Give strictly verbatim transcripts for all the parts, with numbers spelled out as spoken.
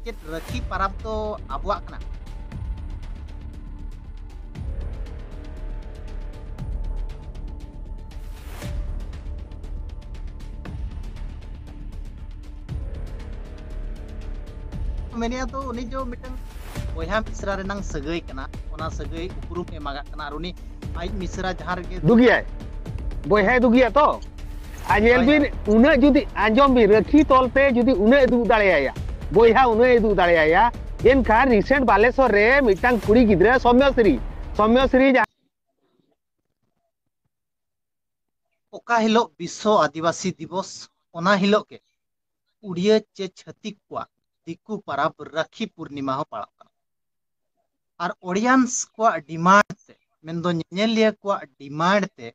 ᱪᱮᱫ ᱨᱟᱹᱠᱷᱤ ᱯᱟᱨᱟᱵᱽ ᱫᱚ ᱟᱵᱚᱣᱟᱜ ᱠᱟᱱᱟ? ᱢᱮᱱᱮᱫᱼᱟ ᱛᱚ, ᱩᱱᱤ ᱫᱚ ᱢᱤᱫᱴᱟᱝ ᱵᱚᱭᱦᱟ ᱢᱤᱥᱨᱟ ᱨᱮᱱᱟᱝ ᱥᱟᱹᱜᱟᱹᱭ ᱠᱟᱱᱟ, ᱚᱱᱟ ᱥᱟᱹᱜᱟᱹᱭ ᱩᱯᱨᱩᱢ ᱮ ᱮᱢᱟᱜᱟᱜ ᱠᱟᱱᱟ᱾ ᱟᱨ ᱩᱱᱤ ᱟᱡ ᱢᱤᱥᱨᱟ ᱡᱟᱦᱟᱸ ᱨᱮᱜᱮ ᱫᱩᱜᱤᱭᱟᱭ, ᱵᱚᱭᱦᱟᱭ ᱫᱩᱜᱤᱭᱟ ᱛᱚ᱾ ᱟᱨ ᱧᱮᱞ ᱦᱳᱭ, ᱵᱤᱱ, ᱦᱳᱭ᱾ ᱩᱱᱟᱹᱜ ᱡᱩᱫᱤ, ᱟᱸᱡᱚᱢ ᱵᱤᱱ, ᱨᱟᱹᱠᱷᱤ ᱛᱚᱞ ᱛᱮ ᱡᱩᱫᱤ ᱩᱱᱟᱹᱜ ᱮ ᱫᱩᱜ ᱫᱟᱲᱮᱭᱟᱭᱟ, ᱵᱚᱭᱦᱟ ᱩᱱᱟᱹᱜ ᱮ ᱫᱩᱜ ᱫᱟᱲᱮᱭᱟᱭᱟ, ᱮᱱᱠᱷᱟᱱ recent ᱵᱟᱞᱮᱥᱚᱨ ᱨᱮ ᱢᱤᱫᱴᱟᱝ ᱠᱩᱲᱤ ᱜᱤᱫᱽᱨᱟᱹ ᱥᱚᱢᱭᱚᱥᱨᱤ, ᱥᱚᱢᱭᱚᱥᱨᱤ ᱡᱟᱦᱟᱸ ᱚᱠᱟ ᱦᱤᱞᱳᱜ ᱵᱤᱥᱥᱚ ᱟᱹᱫᱤᱵᱟᱹᱥᱤ ᱫᱤᱵᱚᱥ, ᱚᱱᱟ ᱦᱤᱞᱳᱜ ᱜᱮ ᱩᱲᱤᱭᱟᱹ ᱪᱮ ᱪᱷᱟᱹᱛᱤᱠ ᱠᱚᱣᱟᱜ ᱫᱤᱠᱩ ᱯᱟᱨᱟᱵᱽ ᱨᱟᱹᱠᱷᱤ ᱯᱩᱨᱱᱤᱢᱟ ᱦᱚᱸ ᱯᱟᱲᱟᱜ ᱠᱟᱱᱟ᱾ ᱟᱨ audience ᱠᱚᱣᱟᱜ demand ᱛᱮ, ᱢᱮᱱᱫᱚ ᱧᱮᱧᱮᱞᱤᱭᱟᱹ ᱠᱚᱣᱟᱜ demand ᱛᱮ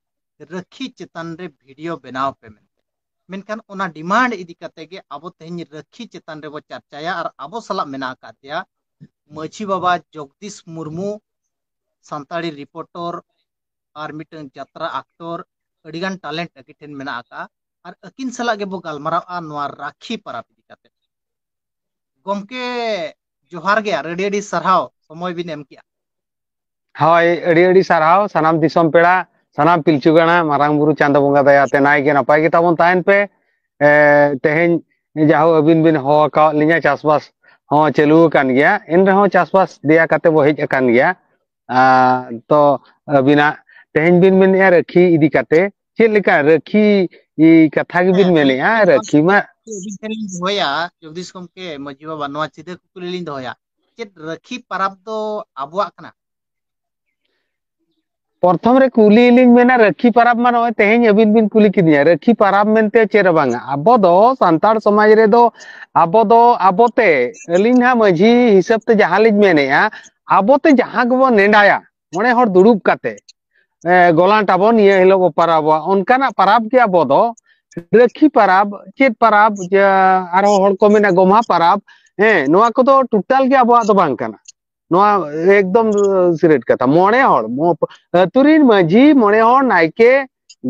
ᱨᱟᱹᱠᱷᱤ ᱪᱮᱛᱟᱱ ᱨᱮ video ᱵᱮᱱᱟᱣ ᱯᱮ ᱢᱮᱱᱛᱮ᱾ ᱢᱮᱱᱠᱷᱟᱱ ᱚᱱᱟ demand ᱤᱫᱤ ᱠᱟᱛᱮ ᱜᱮ ᱟᱵᱚ ᱛᱮᱦᱮᱧ ᱨᱟᱹᱠᱷᱤ ᱪᱮᱛᱟᱱ ᱨᱮᱵᱚ ᱪᱟᱨᱪᱟᱭᱟ ᱟᱨ ᱟᱵᱚ ᱥᱟᱞᱟᱜ ᱢᱮᱱᱟᱜ ᱟᱠᱟᱫ ᱮᱭᱟ ᱢᱟᱹᱡᱷᱤ ᱵᱟᱵᱟ ᱡᱚᱜᱽᱫᱤᱥ ᱢᱩᱨᱢᱩ, ᱥᱟᱱᱛᱟᱲᱤ reporter, ᱟᱨ ᱢᱤᱫᱴᱟᱝ ᱡᱟᱛᱨᱟ actor, ᱟᱹᱰᱤᱜᱟᱱ talent ᱟᱹᱠᱤᱱ ᱴᱷᱮᱱ ᱢᱮᱱᱟᱜ ᱟᱠᱟᱫᱼᱟ᱾ ᱟᱨ ᱟᱹᱠᱤᱱ ᱥᱟᱞᱟᱜ ᱜᱮᱵᱚ ᱜᱟᱞᱢᱟᱨᱟᱣᱟ ᱱᱚᱣᱟ ᱨᱟᱹᱠᱷᱤ ᱯᱟᱨᱟᱵᱽ ᱤᱫᱤ ᱠᱟᱛᱮ᱾ ᱜᱚᱢᱠᱮ, ᱡᱚᱦᱟᱨ ᱜᱮ ᱟᱨ ᱟᱹᱰᱤ ᱟᱹᱰᱤ ᱥᱟᱨᱦᱟᱣ ᱥᱚᱢᱚᱭ ᱵᱤᱱ ᱮᱢ ᱠᱮᱜᱼᱟ᱾ ᱦᱳᱭ, ᱟᱹᱰᱤ ᱟᱹᱰᱤ ᱥᱟᱨᱦᱟᱣ ᱥᱟᱱᱟᱢ ᱫᱤᱥᱚᱢ ᱯᱮᱲᱟ, ᱥᱟᱱᱟᱢ ᱯᱤᱞᱪᱩ ᱜᱟᱲᱟ, ᱢᱟᱨᱟᱝ ᱵᱩᱨᱩ ᱪᱟᱸᱫᱚ ᱵᱚᱸᱜᱟ ᱫᱟᱭᱟᱛᱮ ᱱᱟᱭ ᱜᱮ ᱱᱟᱯᱟᱭ ᱜᱮ ᱛᱟᱵᱚᱱ ᱛᱟᱦᱮᱱ ᱯᱮ᱾ ᱮ, ᱛᱮᱦᱮᱧ ᱡᱟᱦᱳ ᱟᱹᱵᱤᱱ ᱵᱤᱱ ᱦᱚᱦᱚ ᱟᱠᱟᱣᱟᱫ ᱞᱤᱧᱟ, ᱪᱟᱥᱵᱟᱥ ᱦᱚᱸ ᱪᱟᱹᱞᱩ ᱟᱠᱟᱱ ᱜᱮᱭᱟ, ᱮᱱ ᱨᱮᱦᱚᱸ ᱪᱟᱥᱵᱟᱥ ᱫᱮᱭᱟ ᱠᱟᱛᱮ ᱵᱚ ᱦᱮᱡ ᱟᱠᱟᱱ ᱜᱮᱭᱟ᱾ ᱟᱨ ᱛᱚ ᱟᱹᱵᱤᱱᱟᱜ ᱛᱮᱦᱮᱧ ᱵᱤᱱ ᱢᱮᱱᱮᱫᱼᱟ ᱨᱟᱹᱠᱷᱤ ᱤᱫᱤ ᱠᱟᱛᱮ, ᱪᱮᱫ ᱞᱮᱠᱟ ᱨᱟᱹᱠᱷᱤ ᱤ, ᱠᱟᱛᱷᱟ ᱜᱮᱵᱤᱱ ᱦᱮᱸ, ᱢᱮᱱᱮᱫᱼᱟ? ᱟᱹᱞᱤᱧ ᱨᱟᱹᱠᱷᱤ ᱢᱟ ᱟᱹᱵᱤᱱ ᱴᱷᱮᱱ ᱞᱤᱧ ᱫᱚᱦᱚᱭᱟ, ᱡᱚᱜᱽᱫᱤᱥ ᱜᱚᱢᱠᱮ, ᱢᱟᱹᱡᱷᱤ ᱵᱟᱵᱟ, ᱱᱚᱣᱟ ᱥᱤᱫᱷᱟᱹ ᱠᱩᱠᱞᱤ ᱞᱤᱧ ᱫᱚᱦᱚᱭᱟ, ᱪᱮᱫ ᱨᱟᱹᱠᱷᱤ ᱯᱟᱨᱟᱵᱽ ᱫᱚ ᱟᱵᱚᱣᱟᱜ ᱠᱟᱱᱟ? ᱯᱨᱚᱛᱷᱚᱢ ᱨᱮ ᱠᱩᱞᱤ ᱞᱤᱧ ᱢᱮᱱᱟ, ᱨᱟᱹᱠᱷᱤ ᱯᱟᱨᱟᱵᱽ ᱢᱟ ᱱᱚᱜᱼᱚᱭ ᱛᱮᱦᱮᱧ ᱟᱹᱵᱤᱱ ᱵᱤᱱ ᱠᱩᱞᱤ ᱠᱤᱫᱤᱧᱟ, ᱨᱟᱹᱠᱷᱤ ᱯᱟᱨᱟᱵᱽ ᱢᱮᱱᱛᱮ ᱪᱮᱫ ᱦᱚᱸ ᱵᱟᱝᱟ᱾ ᱟᱵᱚ ᱫᱚ ᱥᱟᱱᱛᱟᱲ ᱥᱚᱢᱟᱡᱽ ᱨᱮᱫᱚ ᱟᱵᱚ ᱫᱚ ᱟᱵᱚᱛᱮ, ᱟᱹᱞᱤᱧ ᱦᱟᱸᱜ ᱢᱟᱹᱡᱷᱤ ᱦᱤᱥᱟᱹᱵ ᱛᱮ ᱡᱟᱦᱟᱸ ᱞᱤᱧ ᱢᱮᱱᱮᱫᱼᱟ, ᱟᱵᱚᱛᱮ ᱡᱟᱦᱟᱸ ᱜᱮᱵᱚᱱ ᱱᱮᱰᱟᱭᱟ, ᱢᱚᱬᱮ ᱦᱚᱲ ᱫᱩᱲᱩᱵ ᱠᱟᱛᱮ, ᱮ, ᱜᱚᱞᱟᱱᱴ ᱟᱵᱚᱱ, ᱱᱤᱭᱟᱹ ᱦᱤᱞᱳᱜ ᱵᱚ ᱯᱟᱨᱟᱵᱚᱜᱼᱟ, ᱚᱱᱠᱟᱱᱟᱜ ᱯᱟᱨᱟᱵᱽ ᱜᱮ ᱟᱵᱚ ᱫᱚ᱾ ᱨᱟᱹᱠᱷᱤ ᱯᱟᱨᱟᱵᱽ, ᱪᱮᱫ ᱯᱟᱨᱟᱵᱽ, ᱡᱮ ᱟᱨᱦᱚᱸ ᱦᱚᱲ ᱠᱚ ᱢᱮᱱᱟ ᱜᱚᱢᱦᱟ ᱯᱟᱨᱟᱵᱽ, ᱦᱮᱸ, ᱱᱚᱣᱟ ᱠᱚᱫᱚ total ᱜᱮ ᱟᱵᱚᱣᱟᱜ ᱫᱚ ᱵᱟᱝ ᱠᱟᱱᱟ᱾ ᱱᱚᱣᱟ ᱮᱠᱫᱚᱢ ᱥᱤᱨᱮᱴ ᱠᱟᱛᱷᱟ᱾ ᱢᱚᱬᱮ ᱦᱚᱲ, ᱢᱚ-, ᱟᱹᱛᱩ ᱨᱤᱱ ᱢᱟᱹᱡᱷᱤ, ᱢᱚᱬᱮ ᱦᱚᱲ, ᱱᱟᱭᱠᱮ,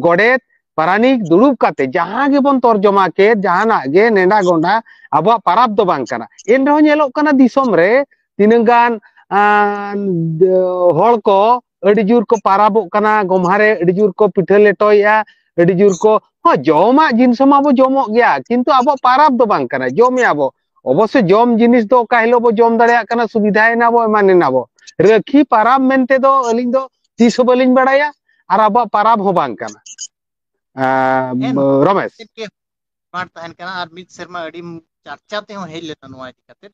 ᱜᱚᱰᱮᱛ, ᱯᱟᱨᱟᱱᱤᱠ ᱫᱩᱲᱩᱵ ᱠᱟᱛᱮ ᱡᱟᱦᱟᱸ ᱜᱮᱵᱚᱱ ᱛᱚᱨᱡᱚᱢᱟ ᱠᱮᱫ, ᱡᱟᱦᱟᱱᱟᱜ ᱜᱮ ᱱᱮᱰᱟ ᱜᱚᱸᱰᱟ, ᱟᱵᱚᱣᱟᱜ ᱯᱟᱨᱟᱵᱽ ᱫᱚ ᱵᱟᱝ ᱠᱟᱱᱟ᱾ ᱮᱱ ᱨᱮᱦᱚᱸ ᱧᱮᱞᱚᱜ ᱠᱟᱱᱟ ᱫᱤᱥᱚᱢ ᱨᱮ ᱛᱤᱱᱟᱹᱜ ᱜᱟᱱ, ᱟᱸ, ᱦᱚᱲ ᱠᱚ ᱟᱹᱰᱤ ᱡᱳᱨ ᱠᱚ ᱯᱟᱨᱟᱵᱚᱜ ᱠᱟᱱᱟ, ᱜᱚᱢᱦᱟ ᱨᱮ ᱟᱹᱰᱤ ᱡᱳᱨ ᱠᱚ ᱯᱤᱴᱷᱟᱹ ᱞᱮᱴᱚᱭᱮᱫᱼᱟ, ᱟᱹᱰᱤ ᱡᱳᱨ ᱠᱚ, ᱦᱚᱸ, ᱡᱚᱢᱟᱜ ᱡᱤᱱᱤᱥ ᱢᱟᱵᱚ ᱡᱚᱢᱚᱜ ᱜᱮᱭᱟ, ᱠᱤᱱᱛᱩ ᱟᱵᱚᱣᱟᱜ ᱯᱟᱨᱟᱵᱽ ᱫᱚ ᱵᱟᱝ ᱠᱟᱱᱟ, ᱡᱚᱢᱮᱫᱼᱟ ᱵᱚ᱾ ᱚᱵᱚᱥᱥᱳᱭ ᱡᱚᱢ ᱡᱤᱱᱤᱥ ᱫᱚ ᱚᱠᱟ ᱦᱤᱞᱳᱜ ᱵᱚ ᱡᱚᱢ ᱫᱟᱲᱮᱭᱟᱜ ᱠᱟᱱᱟ, ᱥᱩᱵᱤᱫᱷᱟᱭᱮᱱᱟ ᱵᱚ, ᱮᱢᱟᱱ ᱮᱱᱟ ᱵᱚ᱾ ᱨᱟᱹᱠᱷᱤ ᱯᱟᱨᱟᱵᱽ ᱢᱮᱱᱛᱮ ᱫᱚ ᱟᱹᱞᱤᱧ ᱫᱚ ᱛᱤᱥ ᱦᱚᱸ ᱵᱟᱹᱞᱤᱧ ᱵᱟᱲᱟᱭᱟ, ᱟᱨ ᱟᱵᱚᱣᱟᱜ ᱯᱟᱨᱟᱵᱽ ᱦᱚᱸ ᱵᱟᱝ ᱠᱟᱱᱟ᱾ ᱟᱸ, ᱮᱱ ᱨᱚᱢᱮᱥ᱾ ᱪᱮᱫ ᱜᱮ ᱰᱤᱢᱟᱱᱰ ᱛᱟᱦᱮᱱ ᱠᱟᱱᱟ, ᱟᱨ ᱢᱤᱫ ᱥᱮᱨᱢᱟ ᱟᱹᱰᱤ ᱪᱟᱨᱪᱟ ᱛᱮᱦᱚᱸ ᱦᱮᱡ ᱞᱮᱱᱟ ᱱᱚᱣᱟ ᱤᱫᱤ ᱠᱟᱛᱮ᱾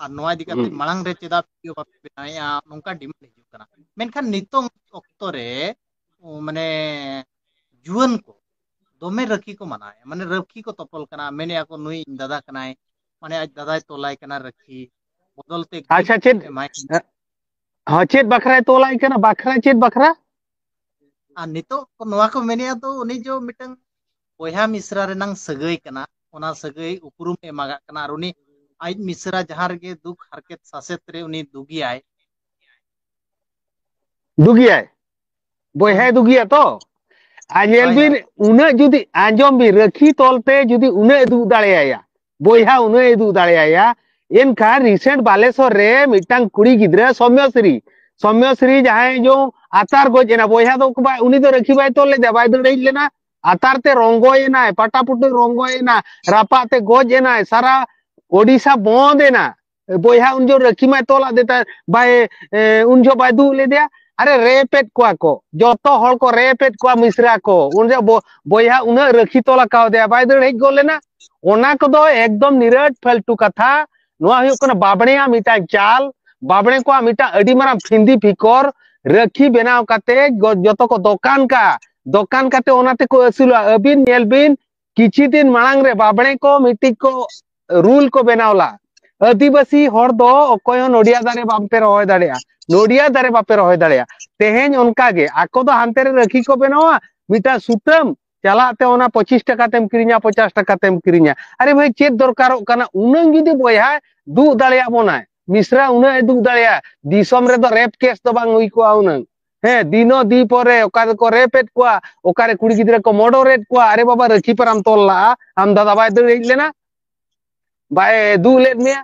ᱟᱨ ᱱᱚᱣᱟ ᱤᱫᱤ ᱠᱟᱛᱮ ᱦᱩᱸ᱾ ᱢᱟᱲᱟᱝ ᱨᱮ ᱪᱮᱫᱟᱜ ᱵᱷᱤᱰᱤᱭᱳ ᱵᱟᱯᱮ ᱵᱮᱱᱟᱣᱮᱫᱼᱟ, ᱱᱚᱝᱠᱟ ᱰᱤᱢᱟᱱᱰ ᱦᱤᱡᱩᱜ ᱠᱟᱱᱟ᱾ ᱢᱮᱱᱠᱷᱟᱱ ᱱᱤᱛᱚᱝ ᱚᱠᱛᱚ ᱨᱮ, ᱚ, ᱢᱟᱱᱮ ᱡᱩᱣᱟᱹᱱ ᱠᱚ ᱫᱚᱢᱮ ᱨᱟᱹᱠᱷᱤ ᱠᱚ ᱢᱟᱱᱟᱣᱮᱫᱼᱟ, ᱢᱟᱱᱮ ᱨᱟᱹᱠᱷᱤ ᱠᱚ ᱛᱚᱯᱚᱞ ᱠᱟᱱᱟ, ᱢᱮᱱᱮᱫᱼᱟ ᱠᱚ ᱱᱩᱭ ᱤᱧ ᱫᱟᱫᱟ ᱠᱟᱱᱟᱭ, ᱢᱟᱱᱮ ᱟᱡ ᱫᱟᱫᱟᱭ ᱛᱚᱞᱟᱭ ᱠᱟᱱᱟ ᱨᱟᱹᱠᱷᱤ, ᱵᱚᱫᱚᱞ ᱛᱮ ᱜᱤᱯᱷᱴ ᱟᱪᱪᱷᱟ, ᱪᱮᱫ? ᱮᱢᱟᱭ ᱠᱟᱱᱟ᱾ ᱦᱚᱸ, ᱪᱮᱫ ᱵᱟᱠᱷᱨᱟᱭ ᱛᱚᱞᱟᱭ ᱠᱟᱱᱟ? ᱵᱟᱠᱷᱨᱟ ᱪᱮᱫ ᱵᱟᱠᱷᱨᱟ? ᱟᱨ ᱱᱤᱛᱚᱜ ᱠᱚ ᱱᱚᱣᱟ ᱠᱚ ᱢᱮᱱᱮᱫᱼᱟ, ᱛᱚ ᱩᱱᱤ ᱡᱚ ᱢᱤᱫᱴᱟᱝ ᱵᱚᱭᱦᱟ ᱢᱤᱥᱨᱟ ᱨᱮᱱᱟᱝ ᱥᱟᱹᱜᱟᱹᱭ ᱠᱟᱱᱟ, ᱚᱱᱟ ᱥᱟᱹᱜᱟᱹᱭ ᱩᱯᱨᱩᱢ ᱮ ᱮᱢᱟᱜᱟᱜ ᱠᱟᱱᱟ, ᱟᱨ ᱩᱱᱤ ᱟᱡ ᱢᱤᱥᱨᱟ ᱡᱟᱦᱟᱸ ᱨᱮᱜᱮ ᱫᱩᱠ ᱦᱟᱨᱠᱮᱛ ᱥᱟᱥᱮᱛ ᱨᱮ ᱩᱱᱤ ᱫᱩᱜᱤᱭᱟᱭ, ᱫᱩᱜᱤᱭᱟᱭ, ᱵᱚᱭᱦᱟᱭ ᱫᱩᱜᱤᱭᱟ ᱛᱚ᱾ ᱟᱨ ᱧᱮᱞ ᱦᱳᱭ, ᱵᱤᱱ, ᱦᱳᱭ᱾ ᱩᱱᱟᱹᱜ ᱡᱩᱫᱤ, ᱟᱸᱡᱚᱢ ᱵᱤᱱ, ᱨᱟᱹᱠᱷᱤ ᱛᱚᱞ ᱛᱮ ᱡᱩᱫᱤ ᱩᱱᱟᱹᱜ ᱮ ᱫᱩᱜ ᱫᱟᱲᱮᱭᱟᱭᱟ, ᱵᱚᱭᱦᱟ ᱩᱱᱟᱹᱜ ᱮ ᱫᱩᱜ ᱫᱟᱲᱮᱭᱟᱭᱟ, ᱮᱱᱠᱷᱟᱱ ᱨᱤᱥᱮᱱᱴ ᱵᱟᱞᱮᱥᱚᱨ ᱨᱮ ᱢᱤᱫᱴᱟᱝ ᱠᱩᱲᱤ ᱜᱤᱫᱽᱨᱟᱹ ᱥᱚᱢᱭᱚᱥᱨᱤ, ᱥᱚᱢᱭᱚᱥᱨᱤ ᱡᱟᱦᱟᱸᱭ ᱡᱚ ᱟᱛᱟᱨ ᱜᱚᱡ ᱮᱱᱟ, ᱵᱚᱭᱦᱟ ᱫᱚ ᱵᱟᱭ, ᱩᱱᱤ ᱫᱚ ᱨᱟᱹᱠᱷᱤ ᱵᱟᱭ ᱛᱚᱞ ᱞᱮᱫᱟ, ᱵᱟᱭ ᱫᱟᱹᱲ ᱦᱮᱡ ᱞᱮᱱᱟ, ᱟᱛᱟᱨ ᱛᱮ ᱨᱚᱝᱜᱚᱭ ᱮᱱᱟᱭ, ᱯᱟᱴᱟᱯᱩᱴᱤ ᱨᱚᱝᱜᱚᱭ ᱮᱱᱟ, ᱨᱟᱯᱟᱜ ᱛᱮ ᱜᱚᱡ ᱮᱱᱟᱭ, ᱥᱟᱨᱟ ᱳᱰᱤᱥᱟ ᱵᱚᱸᱫ ᱮᱱᱟ᱾ ᱵᱚᱭᱦᱟ ᱩᱱ ᱡᱚᱦᱚᱜ ᱨᱟᱹᱠᱷᱤ ᱢᱟᱭ ᱛᱚᱞᱟᱫ ᱫᱮ ᱛᱟᱦᱮᱸᱫ, ᱵᱟᱭ, ᱮ, ᱩᱱ ᱡᱚᱦᱚᱜ ᱵᱟᱭ ᱫᱩᱜ ᱞᱮᱫᱮᱭᱟ᱾ ᱟᱨᱮ ᱨᱮᱯᱮᱫ ᱠᱚᱣᱟ ᱠᱚ, ᱡᱚᱛᱚ ᱦᱚᱲ ᱠᱚ ᱨᱮᱯᱮᱫ ᱠᱚᱣᱟ ᱢᱤᱥᱨᱟ ᱠᱚ᱾ ᱩᱱ ᱡᱚᱦᱚᱜ ᱵᱚ-, ᱵᱚᱭᱦᱟ ᱩᱱᱟᱹᱜ ᱨᱟᱹᱠᱷᱤ ᱛᱚᱞ ᱟᱠᱟᱣᱫᱮᱭᱟ, ᱵᱟᱭ ᱫᱟᱹᱲ ᱦᱮᱡ ᱜᱚᱫ ᱞᱮᱱᱟ᱾ ᱚᱱᱟ ᱠᱚᱫᱚ ᱮᱠᱫᱚᱢ ᱱᱤᱨᱟᱹᱴ ᱯᱷᱟᱞᱛᱩ ᱠᱟᱛᱷᱟ᱾ ᱱᱚᱣᱟ ᱦᱩᱭᱩᱜ ᱠᱟᱱᱟ ᱵᱟᱵᱽᱲᱮᱭᱟᱜ ᱢᱤᱫᱴᱟᱝ ᱪᱟᱞ, ᱵᱟᱵᱽᱲᱮ ᱠᱚᱣᱟᱜ ᱢᱤᱫᱴᱟᱝ ᱟᱹᱰᱤ ᱢᱟᱨᱟᱝ ᱯᱷᱤᱸᱫᱤ ᱯᱷᱤᱠᱚᱨ᱾ ᱨᱟᱹᱠᱷᱤ ᱵᱮᱱᱟᱣ ᱠᱟᱛᱮ ᱜᱚ-, ᱡᱚᱛᱚ ᱠᱚ ᱫᱚᱠᱟᱱ ᱠᱟᱜᱼᱟ, ᱫᱚᱠᱟᱱ ᱠᱟᱛᱮ ᱚᱱᱟ ᱛᱮᱠᱚ ᱟᱹᱥᱩᱞᱚᱜᱼᱟ᱾ ᱟᱹᱵᱤᱱ ᱧᱮᱞ ᱵᱤᱱ, ᱠᱤᱪᱷᱩ ᱫᱤᱱ ᱢᱟᱲᱟᱝ ᱨᱮ ᱵᱟᱵᱽᱲᱮ ᱠᱚ ᱢᱤᱫᱴᱤᱡ ᱠᱚ ᱨᱩᱞ ᱠᱚ ᱵᱮᱱᱟᱣ ᱞᱟ, ᱟᱹᱫᱤᱵᱟᱹᱥᱤ ᱦᱚᱲ ᱫᱚ ᱚᱠᱚᱭ ᱦᱚᱸ ᱱᱚᱰᱤᱭᱟ ᱫᱟᱨᱮ ᱵᱟᱯᱮ ᱨᱚᱦᱚᱭ ᱫᱟᱲᱮᱭᱟᱜᱼᱟ, ᱱᱚᱰᱤᱭᱟ ᱫᱟᱨᱮ ᱵᱟᱯᱮ ᱨᱚᱦᱚᱭ ᱫᱟᱲᱮᱭᱟᱜᱼᱟ᱾ ᱛᱮᱦᱮᱧ ᱚᱱᱠᱟ ᱜᱮ ᱟᱠᱚ ᱫᱚ ᱦᱟᱱᱛᱮ ᱨᱮ ᱨᱟᱹᱠᱷᱤ ᱠᱚ ᱵᱮᱱᱟᱣᱟ, ᱢᱤᱫᱴᱟᱝ ᱥᱩᱛᱟᱹᱢ ᱪᱟᱞᱟᱜ ᱛᱮ ᱚᱱᱟ ᱯᱚᱸᱪᱤᱥ ᱴᱟᱠᱟ ᱛᱮᱢ ᱠᱤᱨᱤᱧᱟ, ᱯᱚᱪᱟᱥ ᱴᱟᱠᱟ ᱛᱮᱢ ᱠᱤᱨᱤᱧᱟ᱾ ᱟᱨᱮ ᱵᱷᱟᱹᱭ, ᱪᱮᱫ ᱫᱚᱨᱠᱟᱨᱚᱜ ᱠᱟᱱᱟ? ᱩᱱᱟᱹᱝ ᱡᱩᱫᱤ ᱵᱚᱭᱦᱟ ᱫᱩᱜ ᱫᱟᱲᱮᱭᱟᱜ ᱵᱚᱱᱟᱭ, ᱢᱤᱥᱨᱟ ᱩᱱᱟᱹᱜ ᱮ ᱫᱩᱜ ᱫᱟᱲᱮᱭᱟᱜᱼᱟ, ᱫᱤᱥᱚᱢ ᱨᱮᱫᱚ ᱨᱮᱯ ᱠᱮᱥ ᱫᱚ ᱵᱟᱝ ᱦᱩᱭ ᱠᱚᱜᱼᱟ ᱩᱱᱟᱹᱝ᱾ ᱦᱮᱸ, ᱫᱤᱱᱚ ᱫᱤ ᱯᱚᱨᱮ ᱚᱠᱟ ᱨᱮᱠᱚ ᱨᱮᱯ ᱮᱫ ᱠᱚᱣᱟ, ᱚᱠᱟᱨᱮ ᱠᱩᱲᱤ ᱜᱤᱫᱽᱨᱟᱹ ᱠᱚ ᱢᱚᱰᱚᱨ ᱮᱫ ᱠᱚᱣᱟ᱾ ᱟᱨᱮ ᱵᱟᱵᱟ, ᱨᱟᱹᱠᱷᱤ ᱯᱟᱨᱟᱢ ᱛᱚᱞ ᱞᱟᱜᱼᱟ, ᱟᱢ ᱫᱟᱫᱟ ᱵᱟᱭ ᱫᱟᱹᱲ ᱦᱮᱡ ᱞᱮᱱᱟ? ᱵᱟᱭ ᱫᱩᱜ ᱞᱮᱫ ᱢᱮᱭᱟ?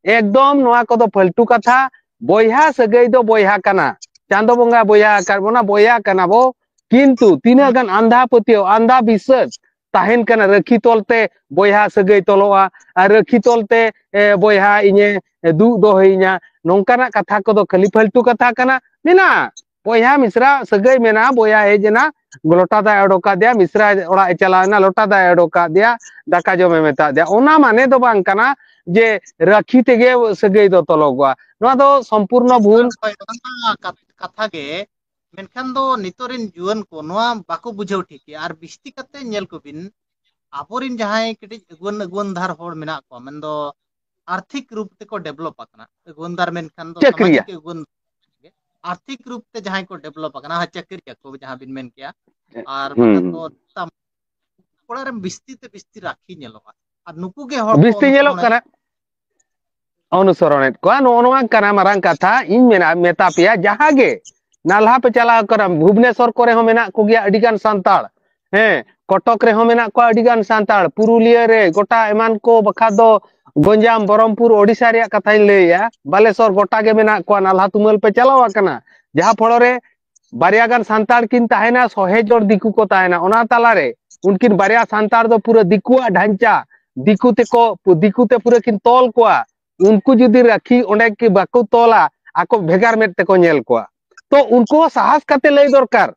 ᱮᱠᱫᱚᱢ ᱱᱚᱣᱟ ᱠᱚᱫᱚ ᱯᱷᱟᱹᱞᱛᱩ ᱠᱟᱛᱷᱟ᱾ ᱵᱚᱭᱦᱟ ᱥᱟᱹᱜᱟᱹᱭ ᱫᱚ ᱵᱚᱭᱦᱟ ᱠᱟᱱᱟ, ᱪᱟᱸᱫᱚ ᱵᱚᱸᱜᱟ ᱵᱚᱭᱦᱟ ᱟᱠᱟᱫ ᱵᱚᱱᱟ, ᱵᱚᱭᱦᱟ ᱠᱟᱱᱟ ᱵᱚ᱾ ᱠᱤᱱᱛᱩ ᱛᱤᱱᱟᱹᱜ ᱜᱟᱱ ᱟᱸᱫᱷᱟ ᱯᱟᱹᱛᱭᱟᱹᱣ, ᱟᱸᱫᱷᱟ ᱵᱤᱥᱥᱟᱹᱥ ᱛᱟᱦᱮᱱ ᱠᱟᱱᱟ, ᱨᱟᱹᱠᱷᱤ ᱛᱚᱞ ᱛᱮ ᱵᱚᱭᱦᱟ ᱥᱟᱹᱜᱟᱹᱭ ᱛᱚᱞᱚᱜᱼᱟ, ᱟᱨ ᱨᱟᱹᱠᱷᱤ ᱛᱚᱞ ᱛᱮ, ᱮ, ᱵᱚᱭᱦᱟ ᱤᱧᱮ ᱫᱩᱜ ᱫᱚᱦᱚᱭᱤᱧᱟ, ᱱᱚᱝᱠᱟᱱᱟᱜ ᱠᱟᱛᱷᱟ ᱠᱚᱫᱚ ᱠᱷᱟᱹᱞᱤ ᱯᱷᱟᱹᱞᱛᱩ ᱠᱟᱛᱷᱟ ᱠᱟᱱᱟ᱾ ᱢᱮᱱᱟᱜᱼᱟ, ᱵᱚᱭᱦᱟ ᱢᱤᱥᱨᱟ ᱥᱟᱹᱜᱟᱹᱭ ᱢᱮᱱᱟᱜᱼᱟ, ᱵᱚᱭᱦᱟ ᱦᱮᱡ ᱮᱱᱟ, ᱞᱚᱴᱟ ᱫᱟᱜ ᱮ ᱚᱰᱚᱠ ᱟᱫᱮᱭᱟ, ᱢᱤᱥᱨᱟ ᱚᱲᱟᱜ ᱮ ᱪᱟᱞᱟᱣ ᱮᱱᱟ, ᱞᱚᱴᱟ ᱫᱟᱜ ᱮ ᱚᱰᱚᱠ ᱟᱫᱮᱭᱟ, ᱫᱟᱠᱟ ᱡᱚᱢᱮ ᱢᱮᱛᱟ ᱫᱮᱭᱟ, ᱚᱱᱟ ᱢᱟᱱᱮ ᱫᱚ ᱵᱟᱝ ᱠᱟᱱᱟ ᱡᱮ ᱨᱟᱹᱠᱷᱤ ᱛᱮᱜᱮ ᱥᱟᱹᱜᱟᱹᱭ ᱫᱚ ᱛᱚᱞᱚᱜᱚᱜᱼᱟ᱾ ᱱᱚᱣᱟ ᱫᱚ ᱥᱚᱢᱯᱩᱨᱱᱚ ᱵᱷᱩᱞ᱾ ᱦᱳᱭ, ᱚᱱᱟ ᱢᱟ ᱠᱟᱛ- ᱠᱟᱛᱷᱟ ᱜᱮ᱾ ᱢᱮᱱᱠᱷᱟᱱ ᱫᱚ ᱱᱤᱛᱚᱜ ᱨᱮᱱ ᱡᱩᱣᱟᱹᱱ ᱠᱚ ᱱᱚᱣᱟ ᱵᱟᱠᱚ ᱵᱩᱡᱷᱟᱹᱣ ᱴᱷᱤᱠ ᱜᱮᱭᱟ᱾ ᱟᱨ ᱵᱤᱥᱛᱤ ᱠᱟᱛᱮ ᱧᱮᱞ ᱠᱚᱵᱤᱱ, ᱟᱵᱚᱨᱮᱱ ᱡᱟᱦᱟᱸᱭ ᱠᱟᱹᱴᱤᱡ ᱟᱹᱜᱩᱣᱟᱹᱱ ᱟᱹᱜᱩᱣᱟᱹᱱ ᱫᱷᱟᱨ ᱦᱚᱲ ᱢᱮᱱᱟᱜ ᱠᱚᱣᱟ, ᱢᱮᱱᱫᱚ ᱟᱨᱛᱷᱤᱠ ᱨᱩᱯ ᱛᱮᱠᱚ ᱰᱮᱵᱷᱞᱚᱯ ᱟᱠᱟᱱᱟ᱾ ᱟᱹᱜᱩᱣᱟᱹᱱ ᱫᱷᱟᱨ ᱢᱮᱱᱠᱷᱟᱱ ᱫᱚ ᱪᱟᱹᱠᱨᱤᱭᱟ᱾ ᱥᱟᱢᱟᱡᱤᱠ ᱟᱹᱜᱩᱣᱟᱹᱱ, ᱟᱨᱛᱷᱤᱠ ᱨᱩᱯ ᱛᱮ ᱡᱟᱦᱟᱸᱭ ᱠᱚ ᱰᱮᱵᱷᱞᱚᱯ ᱟᱠᱟᱱᱟ, ᱦᱳᱭ, ᱪᱟᱹᱠᱨᱤᱭᱟ ᱠᱚ ᱡᱟᱦᱟᱸ ᱵᱤᱱ ᱢᱮᱱ ᱠᱮᱭᱟ, ᱟᱨ ᱦᱩᱸ, ᱵᱟᱠᱷᱟᱱ ᱦᱩᱸ᱾ ᱫᱚ ᱛᱟᱢ-, ᱚᱲᱟᱜ ᱨᱮ ᱵᱤᱥᱛᱤ ᱛᱮ ᱵᱤᱥᱛᱤ ᱨᱟᱹᱠᱷᱤ ᱧᱮᱞᱚᱜᱼᱟ᱾ ᱟᱨ ᱱᱩᱠᱩ ᱜᱮ ᱦᱚᱲ ᱠᱚ ᱵᱤᱥᱛᱤ ᱧᱮᱞᱚᱜ ᱚᱱᱩᱥᱚᱨᱚᱱᱮᱫ ᱠᱟᱱᱟ, ᱚᱱᱩᱥᱚᱨᱚᱱᱮᱫ ᱠᱚᱣᱟ᱾ ᱱᱚᱜᱼᱚ ᱱᱚᱣᱟ ᱠᱟᱱᱟ ᱢᱟᱨᱟᱝ ᱠᱟᱛᱷᱟ᱾ ᱤᱧ ᱢᱮᱱᱟ, ᱢᱮᱛᱟ ᱯᱮᱭᱟ, ᱡᱟᱦᱟᱸ ᱜᱮ ᱱᱟᱞᱦᱟ ᱯᱮ ᱪᱟᱞᱟᱣ ᱠᱟᱱᱟ, ᱵᱷᱩᱵᱽᱱᱮᱥᱚᱨ ᱠᱚᱨᱮ ᱦᱚᱸ ᱢᱮᱱᱟᱜ ᱠᱚᱜᱮᱭᱟ ᱟᱹᱰᱤ ᱜᱟᱱ ᱥᱟᱱᱛᱟᱲ, ᱦᱮᱸ, ᱠᱚᱴᱚᱠ ᱨᱮᱦᱚᱸ ᱢᱮᱱᱟᱜ ᱠᱚᱣᱟ ᱟᱹᱰᱤ ᱜᱟᱱ ᱥᱟᱱᱛᱟᱲ, ᱯᱩᱨᱩᱞᱤᱭᱟᱹ ᱨᱮ, ᱜᱚᱴᱟ ᱮᱢᱟᱱ ᱠᱚ, ᱵᱟᱠᱷᱟ ᱫᱚ ᱜᱚᱸᱡᱟᱢ, ᱵᱚᱨᱚᱢᱯᱩᱨ, ᱳᱰᱤᱥᱟ ᱨᱮᱭᱟᱜ ᱠᱟᱛᱷᱟᱧ ᱞᱟᱹᱭᱮᱜᱼᱟ, ᱵᱟᱞᱮᱥᱚᱨ, ᱜᱚᱴᱟ ᱜᱮ ᱢᱮᱱᱟᱜ ᱠᱚᱣᱟ, ᱱᱟᱞᱦᱟ ᱛᱩᱢᱟᱹᱞ ᱯᱮ ᱪᱟᱞᱟᱣ ᱟᱠᱟᱱᱟ᱾ ᱡᱟᱦᱟᱸ ᱯᱷᱚᱲᱚ ᱨᱮ ᱵᱟᱨᱭᱟ ᱜᱟᱱ ᱥᱟᱱᱛᱟᱲ ᱠᱤᱱ ᱛᱟᱦᱮᱱᱟ, ᱥᱚᱦᱮ ᱡᱚᱲ ᱫᱤᱠᱩ ᱠᱚ ᱛᱟᱦᱮᱱᱟ, ᱚᱱᱟ ᱛᱟᱞᱟᱨᱮ ᱩᱱᱠᱤᱱ ᱵᱟᱨᱭᱟ ᱥᱟᱱᱛᱟᱲ ᱫᱚ ᱯᱩᱨᱟᱹ ᱫᱤᱠᱩᱣᱟᱜ ᱰᱷᱟᱧᱪᱟ, ᱫᱤᱠᱩ ᱛᱮᱠᱚ, ᱫᱤᱠᱩ ᱛᱮ ᱯᱩᱨᱟᱹ ᱠᱤᱱ ᱛᱚᱞ ᱠᱚᱣᱟ᱾ ᱩᱱᱠᱩ ᱡᱩᱫᱤ ᱨᱟᱹᱠᱷᱤ ᱚᱸᱰᱮ ᱠᱤ ᱵᱟᱠᱚ ᱛᱚᱞᱟ, ᱟᱠᱚ ᱵᱷᱮᱜᱟᱨ ᱢᱮᱫ ᱛᱮᱠᱚ ᱧᱮᱞ ᱠᱚᱣᱟ᱾ ᱛᱚ ᱩᱱᱠᱩ ᱦᱚᱸ ᱥᱟᱦᱟᱥ ᱠᱟᱛᱮ ᱞᱟᱹᱭ ᱫᱚᱨᱠᱟᱨ,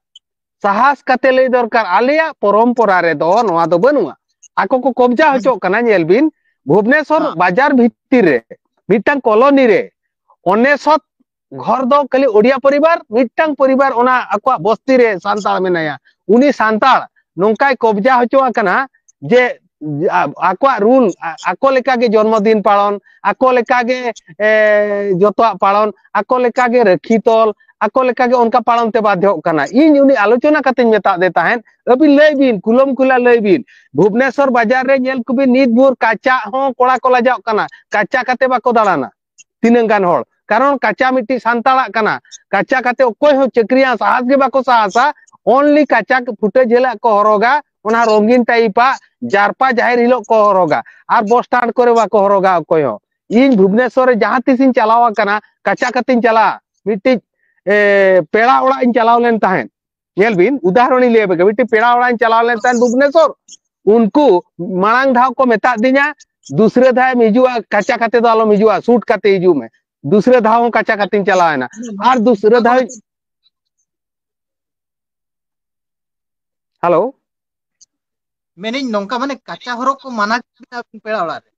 ᱥᱟᱦᱟᱥ ᱠᱟᱛᱮ ᱞᱟᱹᱭ ᱫᱚᱨᱠᱟᱨ᱾ ᱟᱞᱮᱭᱟᱜ ᱯᱚᱨᱚᱢᱯᱚᱨᱟ ᱨᱮᱫᱚ ᱱᱚᱣᱟ ᱫᱚ ᱵᱟᱹᱱᱩᱜᱼᱟ᱾ ᱟᱠᱚ ᱠᱚ ᱠᱚᱵᱡᱟ ᱦᱚᱪᱚᱜ ᱠᱟᱱᱟ᱾ ᱧᱮᱞ ᱵᱤᱱ, ᱵᱷᱩᱵᱽᱱᱮᱥᱚᱨ ᱦᱮᱸ᱾ ᱵᱟᱡᱟᱨ ᱵᱷᱤᱛᱤᱨ ᱨᱮ ᱢᱤᱫᱴᱟᱝ ᱠᱚᱞᱚᱱᱤ ᱨᱮ ᱚᱱᱮᱥᱚᱛ ᱜᱷᱚᱨ ᱫᱚ ᱠᱷᱟᱹᱞᱤ ᱳᱰᱤᱭᱟ ᱯᱚᱨᱤᱵᱟᱨ, ᱢᱤᱫᱴᱟᱝ ᱯᱚᱨᱤᱵᱟᱨ ᱚᱱᱟ ᱟᱠᱚᱣᱟᱜ ᱵᱚᱥᱛᱤ ᱨᱮ ᱥᱟᱱᱛᱟᱲ ᱢᱮᱱᱟᱭᱟ᱾ ᱩᱱᱤ ᱥᱟᱱᱛᱟᱲ ᱱᱚᱝᱠᱟᱭ ᱠᱚᱵᱡᱟ ᱦᱚᱪᱚ ᱟᱠᱟᱱᱟ ᱡᱮ ᱟ-, ᱟᱠᱚᱣᱟᱜ ᱨᱩᱞ, ᱟ-, ᱟᱠᱚ ᱞᱮᱠᱟᱜᱮ ᱡᱚᱱᱢᱚ ᱫᱤᱱ ᱯᱟᱞᱚᱱ, ᱟᱠᱚ ᱞᱮᱠᱟᱜᱮ, ᱮ, ᱡᱚᱛᱚᱣᱟᱜ ᱯᱟᱞᱚᱱ, ᱟᱠᱚ ᱞᱮᱠᱟᱜᱮ ᱨᱟᱹᱠᱷᱤ ᱛᱚᱞ, ᱟᱠᱚ ᱞᱮᱠᱟᱜᱮ ᱚᱱᱠᱟ ᱯᱟᱞᱚᱱ ᱛᱮ ᱵᱟᱫᱷᱭᱚᱜ ᱠᱟᱱᱟ᱾ ᱤᱧ ᱩᱱᱤ ᱟᱞᱳᱪᱚᱱᱟ ᱠᱟᱛᱮᱧ ᱢᱮᱛᱟᱫ ᱫᱮ ᱛᱟᱦᱮᱸᱫ, ᱟᱹᱵᱤᱱ ᱞᱟᱹᱭ ᱵᱤᱱ, ᱠᱩᱞᱟᱹᱢ ᱠᱷᱩᱞᱟ ᱞᱟᱹᱭ ᱵᱤᱱ, ᱵᱷᱩᱵᱽᱱᱮᱥᱚᱨ ᱵᱟᱡᱟᱨ ᱨᱮ ᱧᱮᱞ ᱠᱚᱵᱤᱱ, ᱱᱤᱛ ᱵᱷᱳᱨ ᱠᱟᱪᱟ ᱦᱚᱸ ᱠᱚᱲᱟ ᱠᱚ ᱞᱟᱡᱟᱜ ᱠᱟᱱᱟ, ᱠᱟᱪᱟ ᱠᱟᱛᱮ ᱵᱟᱠᱚ ᱫᱟᱬᱟᱱᱟ᱾ ᱛᱤᱱᱟᱹᱜ ᱜᱟᱱ ᱦᱚᱲ ᱠᱟᱨᱚᱱ ᱠᱟᱪᱟ ᱢᱤᱫᱴᱤᱡ ᱥᱟᱱᱛᱟᱲᱟᱜ ᱠᱟᱱᱟ᱾ ᱠᱟᱪᱟ ᱠᱟᱛᱮ ᱚᱠᱚᱭ ᱦᱚᱸ ᱪᱟᱹᱠᱨᱤᱭᱟᱜ ᱥᱟᱦᱟᱥ ᱜᱮ ᱵᱟᱠᱚ ᱥᱟᱦᱟᱥᱟ᱾ ᱚᱱᱞᱤ ᱠᱟᱪᱟ ᱯᱷᱩᱴᱟᱹ ᱡᱷᱟᱹᱞᱟᱜ ᱠᱚ ᱦᱚᱨᱚᱜᱟ, ᱚᱱᱟ ᱨᱚᱝᱜᱤᱱ ᱴᱟᱭᱤᱯᱟᱜ ᱡᱟᱨᱯᱟ ᱡᱟᱦᱮᱨ ᱦᱤᱞᱳᱜ ᱠᱚ ᱦᱚᱨᱚᱜᱟ, ᱟᱨ ᱵᱚᱥ ᱥᱴᱟᱱᱰ ᱠᱚᱨᱮ ᱵᱟᱠᱚ ᱦᱚᱨᱚᱜᱟ ᱚᱠᱚᱭ ᱦᱚᱸ᱾ ᱤᱧ ᱵᱷᱩᱵᱽᱱᱮᱥᱚᱨ ᱨᱮ ᱡᱟᱦᱟᱸ ᱛᱤᱥ ᱤᱧ ᱪᱟᱞᱟᱣ ᱟᱠᱟᱱᱟ, ᱠᱟᱪᱟ ᱠᱟᱛᱮᱧ ᱪᱟᱞᱟᱜᱼᱟ᱾ ᱢᱤᱫᱴᱤᱡ ᱮ, ᱯᱮᱲᱟ ᱚᱲᱟᱜ ᱤᱧ ᱪᱟᱞᱟᱣ ᱞᱮᱱ ᱛᱟᱦᱮᱸᱫ᱾ ᱧᱮᱞ ᱵᱤᱱ, ᱩᱫᱟᱦᱚᱨᱚᱱ ᱤᱧ ᱞᱟᱹᱭ ᱟᱯᱮ ᱠᱟᱱᱟ, ᱢᱤᱫᱴᱤᱡ ᱯᱮᱲᱟ ᱚᱲᱟᱜ ᱤᱧ ᱪᱟᱞᱟᱣ ᱞᱮᱱ ᱛᱟᱦᱮᱸᱫ ᱵᱷᱩᱵᱽᱱᱮᱥᱚᱨ᱾ ᱩᱱᱠᱩ ᱢᱟᱲᱟᱝ ᱫᱷᱟᱣ ᱠᱚ ᱢᱮᱛᱟᱫ ᱫᱤᱧᱟ, "ᱫᱩᱥᱨᱟᱹ ᱫᱷᱟᱣ ᱮᱢ ᱦᱤᱡᱩᱜᱼᱟ, ᱠᱟᱪᱟ ᱠᱟᱛᱮ ᱫᱚ ᱟᱞᱚᱢ ᱦᱤᱡᱩᱜᱼᱟ, ᱥᱩᱴ ᱠᱟᱛᱮ ᱦᱤᱡᱩᱜ ᱢᱮ, ᱫᱩᱥᱨᱟᱹ ᱫᱷᱟᱣ ᱦᱚᱸ ᱠᱟᱪᱟ ᱠᱟᱛᱮᱧ ᱪᱟᱞᱟᱣ ᱮᱱᱟ, ᱟᱨ ᱫᱩᱥᱨᱟᱹ ᱫᱷᱟᱣ ᱤᱧ" ᱦᱮᱞᱳ᱾ ᱢᱮᱱᱤᱧ ᱱᱚᱝᱠᱟ, ᱢᱟᱱᱮ ᱠᱟᱪᱟ ᱦᱚᱨᱚᱜ ᱠᱚ ᱢᱟᱱᱟ ᱠᱮᱫᱟ ᱯᱮᱲᱟ ᱚᱲᱟᱜ ᱨᱮ?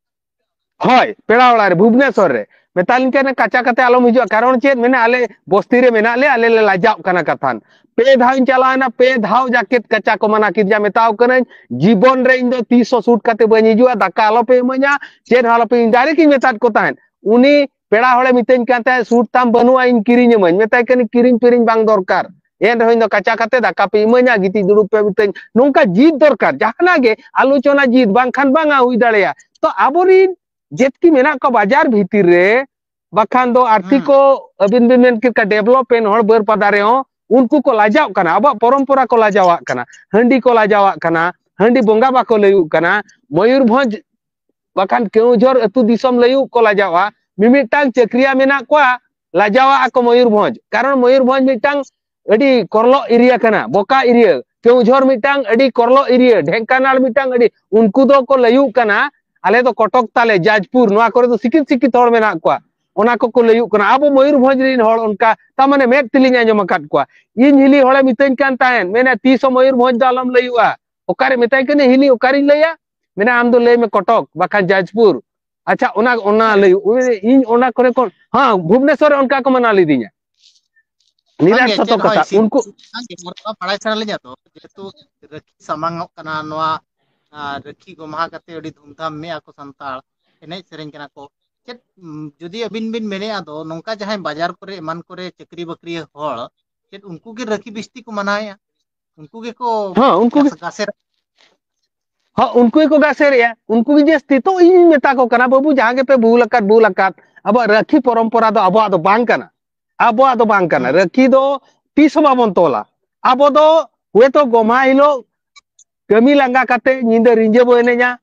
ᱦᱳᱭ, ᱯᱮᱲᱟ ᱚᱲᱟᱜ ᱨᱮ, ᱵᱷᱩᱵᱽᱱᱮᱥᱚᱨ ᱨᱮ᱾ ᱢᱮᱛᱟᱞᱤᱧ ᱠᱟᱱᱟ, "ᱠᱟᱪᱟ ᱠᱟᱛᱮ ᱟᱞᱚᱢ ᱦᱤᱡᱩᱜᱼᱟ, ᱠᱟᱨᱚᱱ ᱪᱮᱫ?" ᱢᱮᱱᱟ, "ᱟᱞᱮ ᱵᱚᱥᱛᱤ ᱨᱮ ᱢᱮᱱᱟᱜ ᱞᱮᱭᱟ, ᱟᱞᱮ ᱞᱮ ᱞᱟᱡᱟᱜ ᱠᱟᱱᱟ ᱠᱟᱛᱷᱟᱱ᱾ ᱯᱮ ᱫᱷᱟᱣ ᱤᱧ ᱪᱟᱞᱟᱣ ᱮᱱᱟ, ᱯᱮ ᱫᱷᱟᱣ ᱡᱟᱠᱮᱛ ᱠᱟᱪᱟ ᱠᱚ ᱢᱟᱱᱟ ᱠᱮᱫᱤᱧᱟ, ᱢᱮᱛᱟᱣ ᱠᱟᱹᱱᱟᱹᱧ, ᱡᱤᱵᱚᱱ ᱨᱮ ᱤᱧ ᱫᱚ ᱛᱤᱥ ᱦᱚᱸ ᱥᱩᱴ ᱠᱟᱛᱮ ᱵᱟᱹᱧ ᱦᱤᱡᱩᱜᱼᱟ, ᱫᱟᱠᱟ ᱟᱞᱚ ᱯᱮ ᱤᱢᱟᱹᱧᱟ, ᱪᱮᱫ ᱦᱚᱸ ᱟᱞᱚ ᱯᱮ", ᱤᱧ ᱰᱟᱭᱨᱮᱠᱴ ᱤᱧ ᱢᱮᱛᱟᱫ ᱠᱚ ᱛᱟᱦᱮᱸᱫ᱾ ᱩᱱᱤ ᱯᱮᱲᱟ ᱦᱚᱲᱮ ᱢᱤᱛᱟᱹᱧ ᱠᱟᱱ ᱛᱟᱦᱮᱸᱫ, "ᱥᱩᱴ ᱛᱟᱢ ᱵᱟᱹᱱᱩᱜᱼᱟ, ᱤᱧ ᱠᱤᱨᱤᱧ ᱟᱹᱢᱟᱹᱧ", ᱢᱮᱛᱟᱭ ᱠᱟᱹᱱᱟᱹᱧ, "ᱠᱤᱨᱤᱧ ᱯᱤᱨᱤᱧ ᱵᱟᱝ ᱫᱚᱨᱠᱟᱨ, ᱮᱱ ᱨᱮᱦᱚᱸ ᱤᱧ ᱫᱚ ᱠᱟᱪᱟ ᱠᱟᱛᱮ ᱫᱟᱠᱟ ᱯᱮ ᱤᱢᱟᱹᱧᱟ, ᱜᱤᱛᱤᱡ ᱫᱩᱲᱩᱵ ᱯᱮ ᱢᱤᱛᱟᱹᱧ", ᱱᱚᱝᱠᱟ ᱡᱤᱫ ᱫᱚᱨᱠᱟᱨ, ᱡᱟᱦᱟᱱᱟᱜ ᱜᱮ ᱟᱞᱳᱪᱚᱱᱟ ᱡᱤᱫ, ᱵᱟᱝᱠᱷᱟᱱ ᱵᱟᱝᱟ ᱦᱩᱭ ᱫᱟᱲᱮᱭᱟᱜᱼᱟ᱾ ᱛᱚ ᱟᱵᱚᱨᱤᱱ ᱡᱮᱛᱠᱤ ᱢᱮᱱᱟᱜ ᱠᱚᱣᱟ ᱵᱟᱡᱟᱨ ᱵᱷᱤᱛᱤᱨ ᱨᱮ, ᱵᱟᱠᱷᱟᱱ ᱫᱚ ᱟᱨᱛᱷᱤᱠ ᱦᱩᱸ᱾ ᱠᱚ ᱟᱹᱵᱤᱱ ᱵᱤᱱ ᱢᱮᱱ ᱠᱮᱫ ᱞᱮᱠᱟ ᱰᱮᱵᱷᱞᱚᱯᱢᱮᱱᱴ ᱦᱚᱲ ᱵᱟᱹᱨᱯᱟᱫᱟ ᱨᱮᱦᱚᱸ ᱩᱱᱠᱩ ᱠᱚ ᱞᱟᱡᱟᱣ ᱠᱟᱱᱟ᱾ ᱟᱵᱚᱣᱟᱜ ᱯᱚᱨᱚᱢᱯᱚᱨᱟ ᱠᱚ ᱞᱟᱡᱟᱣᱟᱜ ᱠᱟᱱᱟ, ᱦᱟᱺᱰᱤ ᱠᱚ ᱞᱟᱡᱟᱣᱟᱜ ᱠᱟᱱᱟ, ᱦᱟᱺᱰᱤ ᱵᱚᱸᱜᱟ ᱵᱟᱠᱚ ᱞᱟᱹᱭᱩᱜ ᱠᱟᱱᱟ᱾ ᱢᱚᱭᱩᱨᱵᱷᱚᱸᱡᱽ ᱵᱟᱠᱷᱟᱱ ᱠᱮᱣᱡᱷᱚᱨ ᱟᱹᱛᱩ ᱫᱤᱥᱚᱢ ᱞᱟᱹᱭᱩᱜ ᱠᱚ ᱞᱟᱡᱟᱣᱟ᱾ ᱢᱤᱢᱤᱫᱴᱟᱝ ᱪᱟᱹᱠᱨᱤᱭᱟ ᱢᱮᱱᱟᱜ ᱠᱚᱣᱟ, ᱞᱟᱡᱟᱣᱟᱜ ᱟᱠᱚ ᱢᱚᱭᱩᱨᱵᱷᱚᱸᱡᱽ, ᱠᱟᱨᱚᱱ ᱢᱚᱭᱩᱨᱵᱷᱚᱸᱡᱽ ᱢᱤᱫᱴᱟᱝ ᱟᱹᱰᱤ ᱠᱚᱨᱞᱚ ᱮᱨᱤᱭᱟ ᱠᱟᱱᱟ, ᱵᱚᱠᱟ ᱮᱨᱤᱭᱟ᱾ ᱠᱮᱣᱡᱷᱚᱨ ᱢᱤᱫᱴᱟᱝ ᱟᱹᱰᱤ ᱠᱚᱨᱞᱚ ᱮᱨᱤᱭᱟ, ᱰᱷᱮᱝᱠᱟᱱᱟᱞ ᱢᱤᱫᱴᱟᱝ ᱟᱹᱰᱤ, ᱩᱱᱠᱩ ᱫᱚ ᱠᱚ ᱞᱟᱹᱭᱩᱜ ᱠᱟᱱᱟ, "ᱟᱞᱮ ᱫᱚ ᱠᱚᱴᱚᱠ ᱛᱟᱞᱮ, ᱡᱟᱡᱽᱯᱩᱨ, ᱱᱚᱣᱟ ᱠᱚᱨᱮ ᱫᱚ ᱥᱤᱠᱷᱤᱛ ᱥᱤᱠᱷᱤᱛ ᱦᱚᱲ ᱢᱮᱱᱟᱜ ᱠᱚᱣᱟ", ᱚᱱᱟ ᱠᱚᱠᱚ ᱞᱟᱹᱭᱩᱜ ᱠᱟᱱᱟ᱾ ᱟᱵᱚ ᱢᱚᱭᱩᱨᱵᱷᱚᱸᱡᱽ ᱨᱮᱱ ᱦᱚᱲ ᱚᱱᱠᱟ, ᱛᱟᱨ ᱢᱟᱱᱮ ᱢᱮᱫ ᱛᱮᱞᱤᱧ ᱟᱸᱡᱚᱢ ᱟᱠᱟᱫ ᱠᱚᱣᱟ᱾ ᱤᱧ ᱦᱤᱞᱤ ᱦᱚᱲᱮ ᱢᱤᱛᱟᱹᱧ ᱠᱟᱱ ᱛᱟᱦᱮᱸᱫ, ᱢᱮᱱᱟ, "ᱛᱤᱥ ᱦᱚᱸ ᱢᱚᱭᱩᱨᱵᱷᱚᱸᱡᱽ ᱫᱚ ᱟᱞᱚᱢ ᱞᱟᱹᱭᱩᱜᱼᱟ", ᱚᱠᱟᱨᱮ ᱢᱮᱛᱟᱭ ᱠᱟᱹᱱᱟᱹᱧ, "ᱦᱤᱞᱤ ᱚᱠᱟᱨᱤᱧ ᱞᱟᱹᱭᱟ?" ᱢᱮᱱᱟ, "ᱟᱢ ᱫᱚ ᱞᱟᱹᱭ ᱢᱮ ᱠᱚᱴᱚᱠ, ᱵᱟᱠᱷᱟᱱ ᱡᱟᱡᱽᱯᱩᱨ᱾ ᱟᱪᱪᱷᱟ, ᱚᱱᱟ, ᱚᱱᱟ ᱦᱮᱸ᱾ ᱞᱟᱹᱭ, ᱤᱧ ᱚᱱᱟ ᱠᱚᱨᱮ ᱠᱷᱚᱱ, ᱦᱮᱸ, ᱵᱷᱩᱵᱽᱱᱮᱥᱚᱨ ᱨᱮ ᱚᱱᱠᱟ ᱠᱚ ᱢᱟᱱᱟᱣ ᱞᱤᱫᱤᱧᱟ᱾ ᱱᱤᱨᱟᱴ ᱵᱟᱝᱜᱮ, ᱥᱚᱛᱚ ᱪᱮᱫ ᱦᱚᱸ ᱠᱟᱛᱷᱟ᱾ ᱤᱥᱤᱱ ᱩᱱᱠᱩ ᱵᱟᱝᱜᱮ, ᱱᱚᱣᱟ ᱫᱚ ᱵᱟᱲᱟᱭ ᱥᱟᱱᱟ ᱞᱤᱧᱟ ᱛᱚ, ᱡᱮᱦᱮᱛᱩ ᱨᱟᱹᱠᱷᱤ ᱥᱟᱢᱟᱝ ᱚᱜ ᱠᱟᱱᱟ, ᱱᱚᱣᱟ, ᱟᱸ, ᱨᱟᱹᱠᱷᱤ ᱜᱚᱢᱦᱟ ᱠᱟᱛᱮ ᱟᱹᱰᱤ ᱫᱷᱩᱢᱫᱷᱟᱢ ᱢᱮᱭᱟ ᱠᱚ ᱥᱟᱱᱛᱟᱲ, ᱮᱱᱮᱡ ᱥᱮᱨᱮᱧ ᱠᱟᱱᱟ ᱠᱚ᱾ ᱪᱮᱫ, ᱩᱢ, ᱡᱩᱫᱤ ᱟᱹᱵᱤᱱ ᱵᱤᱱ ᱢᱮᱱᱮᱫᱼᱟ ᱫᱚ, ᱱᱚᱝᱠᱟ ᱡᱟᱦᱟᱸᱭ ᱵᱟᱡᱟᱨ ᱠᱚᱨᱮ ᱮᱢᱟᱱ ᱠᱚᱨᱮ ᱪᱟᱹᱠᱨᱤ ᱵᱟᱹᱠᱨᱤᱭᱟᱹ ᱦᱚᱲ, ᱪᱮᱫ ᱩᱱᱠᱩ ᱜᱮ ᱨᱟᱹᱠᱷᱤ ᱵᱤᱥᱛᱤ ᱠᱚ ᱢᱟᱱᱟᱣᱮᱫᱼᱟ? ᱩᱱᱠᱩ ᱜᱮᱠᱚ ᱦᱮᱸ, ᱩᱱᱠᱩ ᱜᱮ᱾ ᱜᱟᱥ-, ᱜᱟᱥᱮᱨ ᱦᱚᱸ, ᱩᱱᱠᱩ ᱜᱮᱠᱚ ᱜᱟᱥᱮᱨᱮᱜᱼᱟ, ᱩᱱᱠᱩ ᱜᱮ ᱡᱟᱹᱥᱛᱤ᱾ ᱛᱚ ᱤᱧ ᱢᱮᱛᱟ ᱠᱚ ᱠᱟᱱᱟ, ᱵᱟᱹᱵᱩ, ᱡᱟᱦᱟᱸ ᱜᱮᱯᱮ ᱵᱷᱩᱞ ᱟᱠᱟᱫ, ᱵᱷᱩᱞ ᱟᱠᱟᱫ, ᱟᱵᱚᱣᱟᱜ ᱨᱟᱹᱠᱷᱤ ᱯᱚᱨᱚᱢᱯᱚᱨᱟ ᱫᱚ ᱟᱵᱚᱣᱟᱜ ᱫᱚ ᱵᱟᱝ ᱠᱟᱱᱟ, ᱟᱵᱚᱣᱟᱜ ᱫᱚ ᱵᱟᱝ ᱠᱟᱱᱟ᱾ ᱦᱩᱸ᱾ ᱨᱟᱹᱠᱷᱤ ᱫᱚ ᱛᱤᱥ ᱦᱚᱸ ᱵᱟᱵᱚᱱ ᱛᱚᱞᱟ᱾ ᱟᱵᱚ ᱫᱚ ᱦᱚᱭᱛᱚ ᱜᱚᱢᱦᱟ ᱦᱤᱞᱳᱜ ᱠᱟᱹᱢᱤ ᱞᱟᱸᱜᱟ ᱠᱟᱛᱮ ᱧᱤᱫᱟᱹ ᱨᱤᱸᱡᱟᱹ ᱵᱚ ᱮᱱᱮᱡᱟ,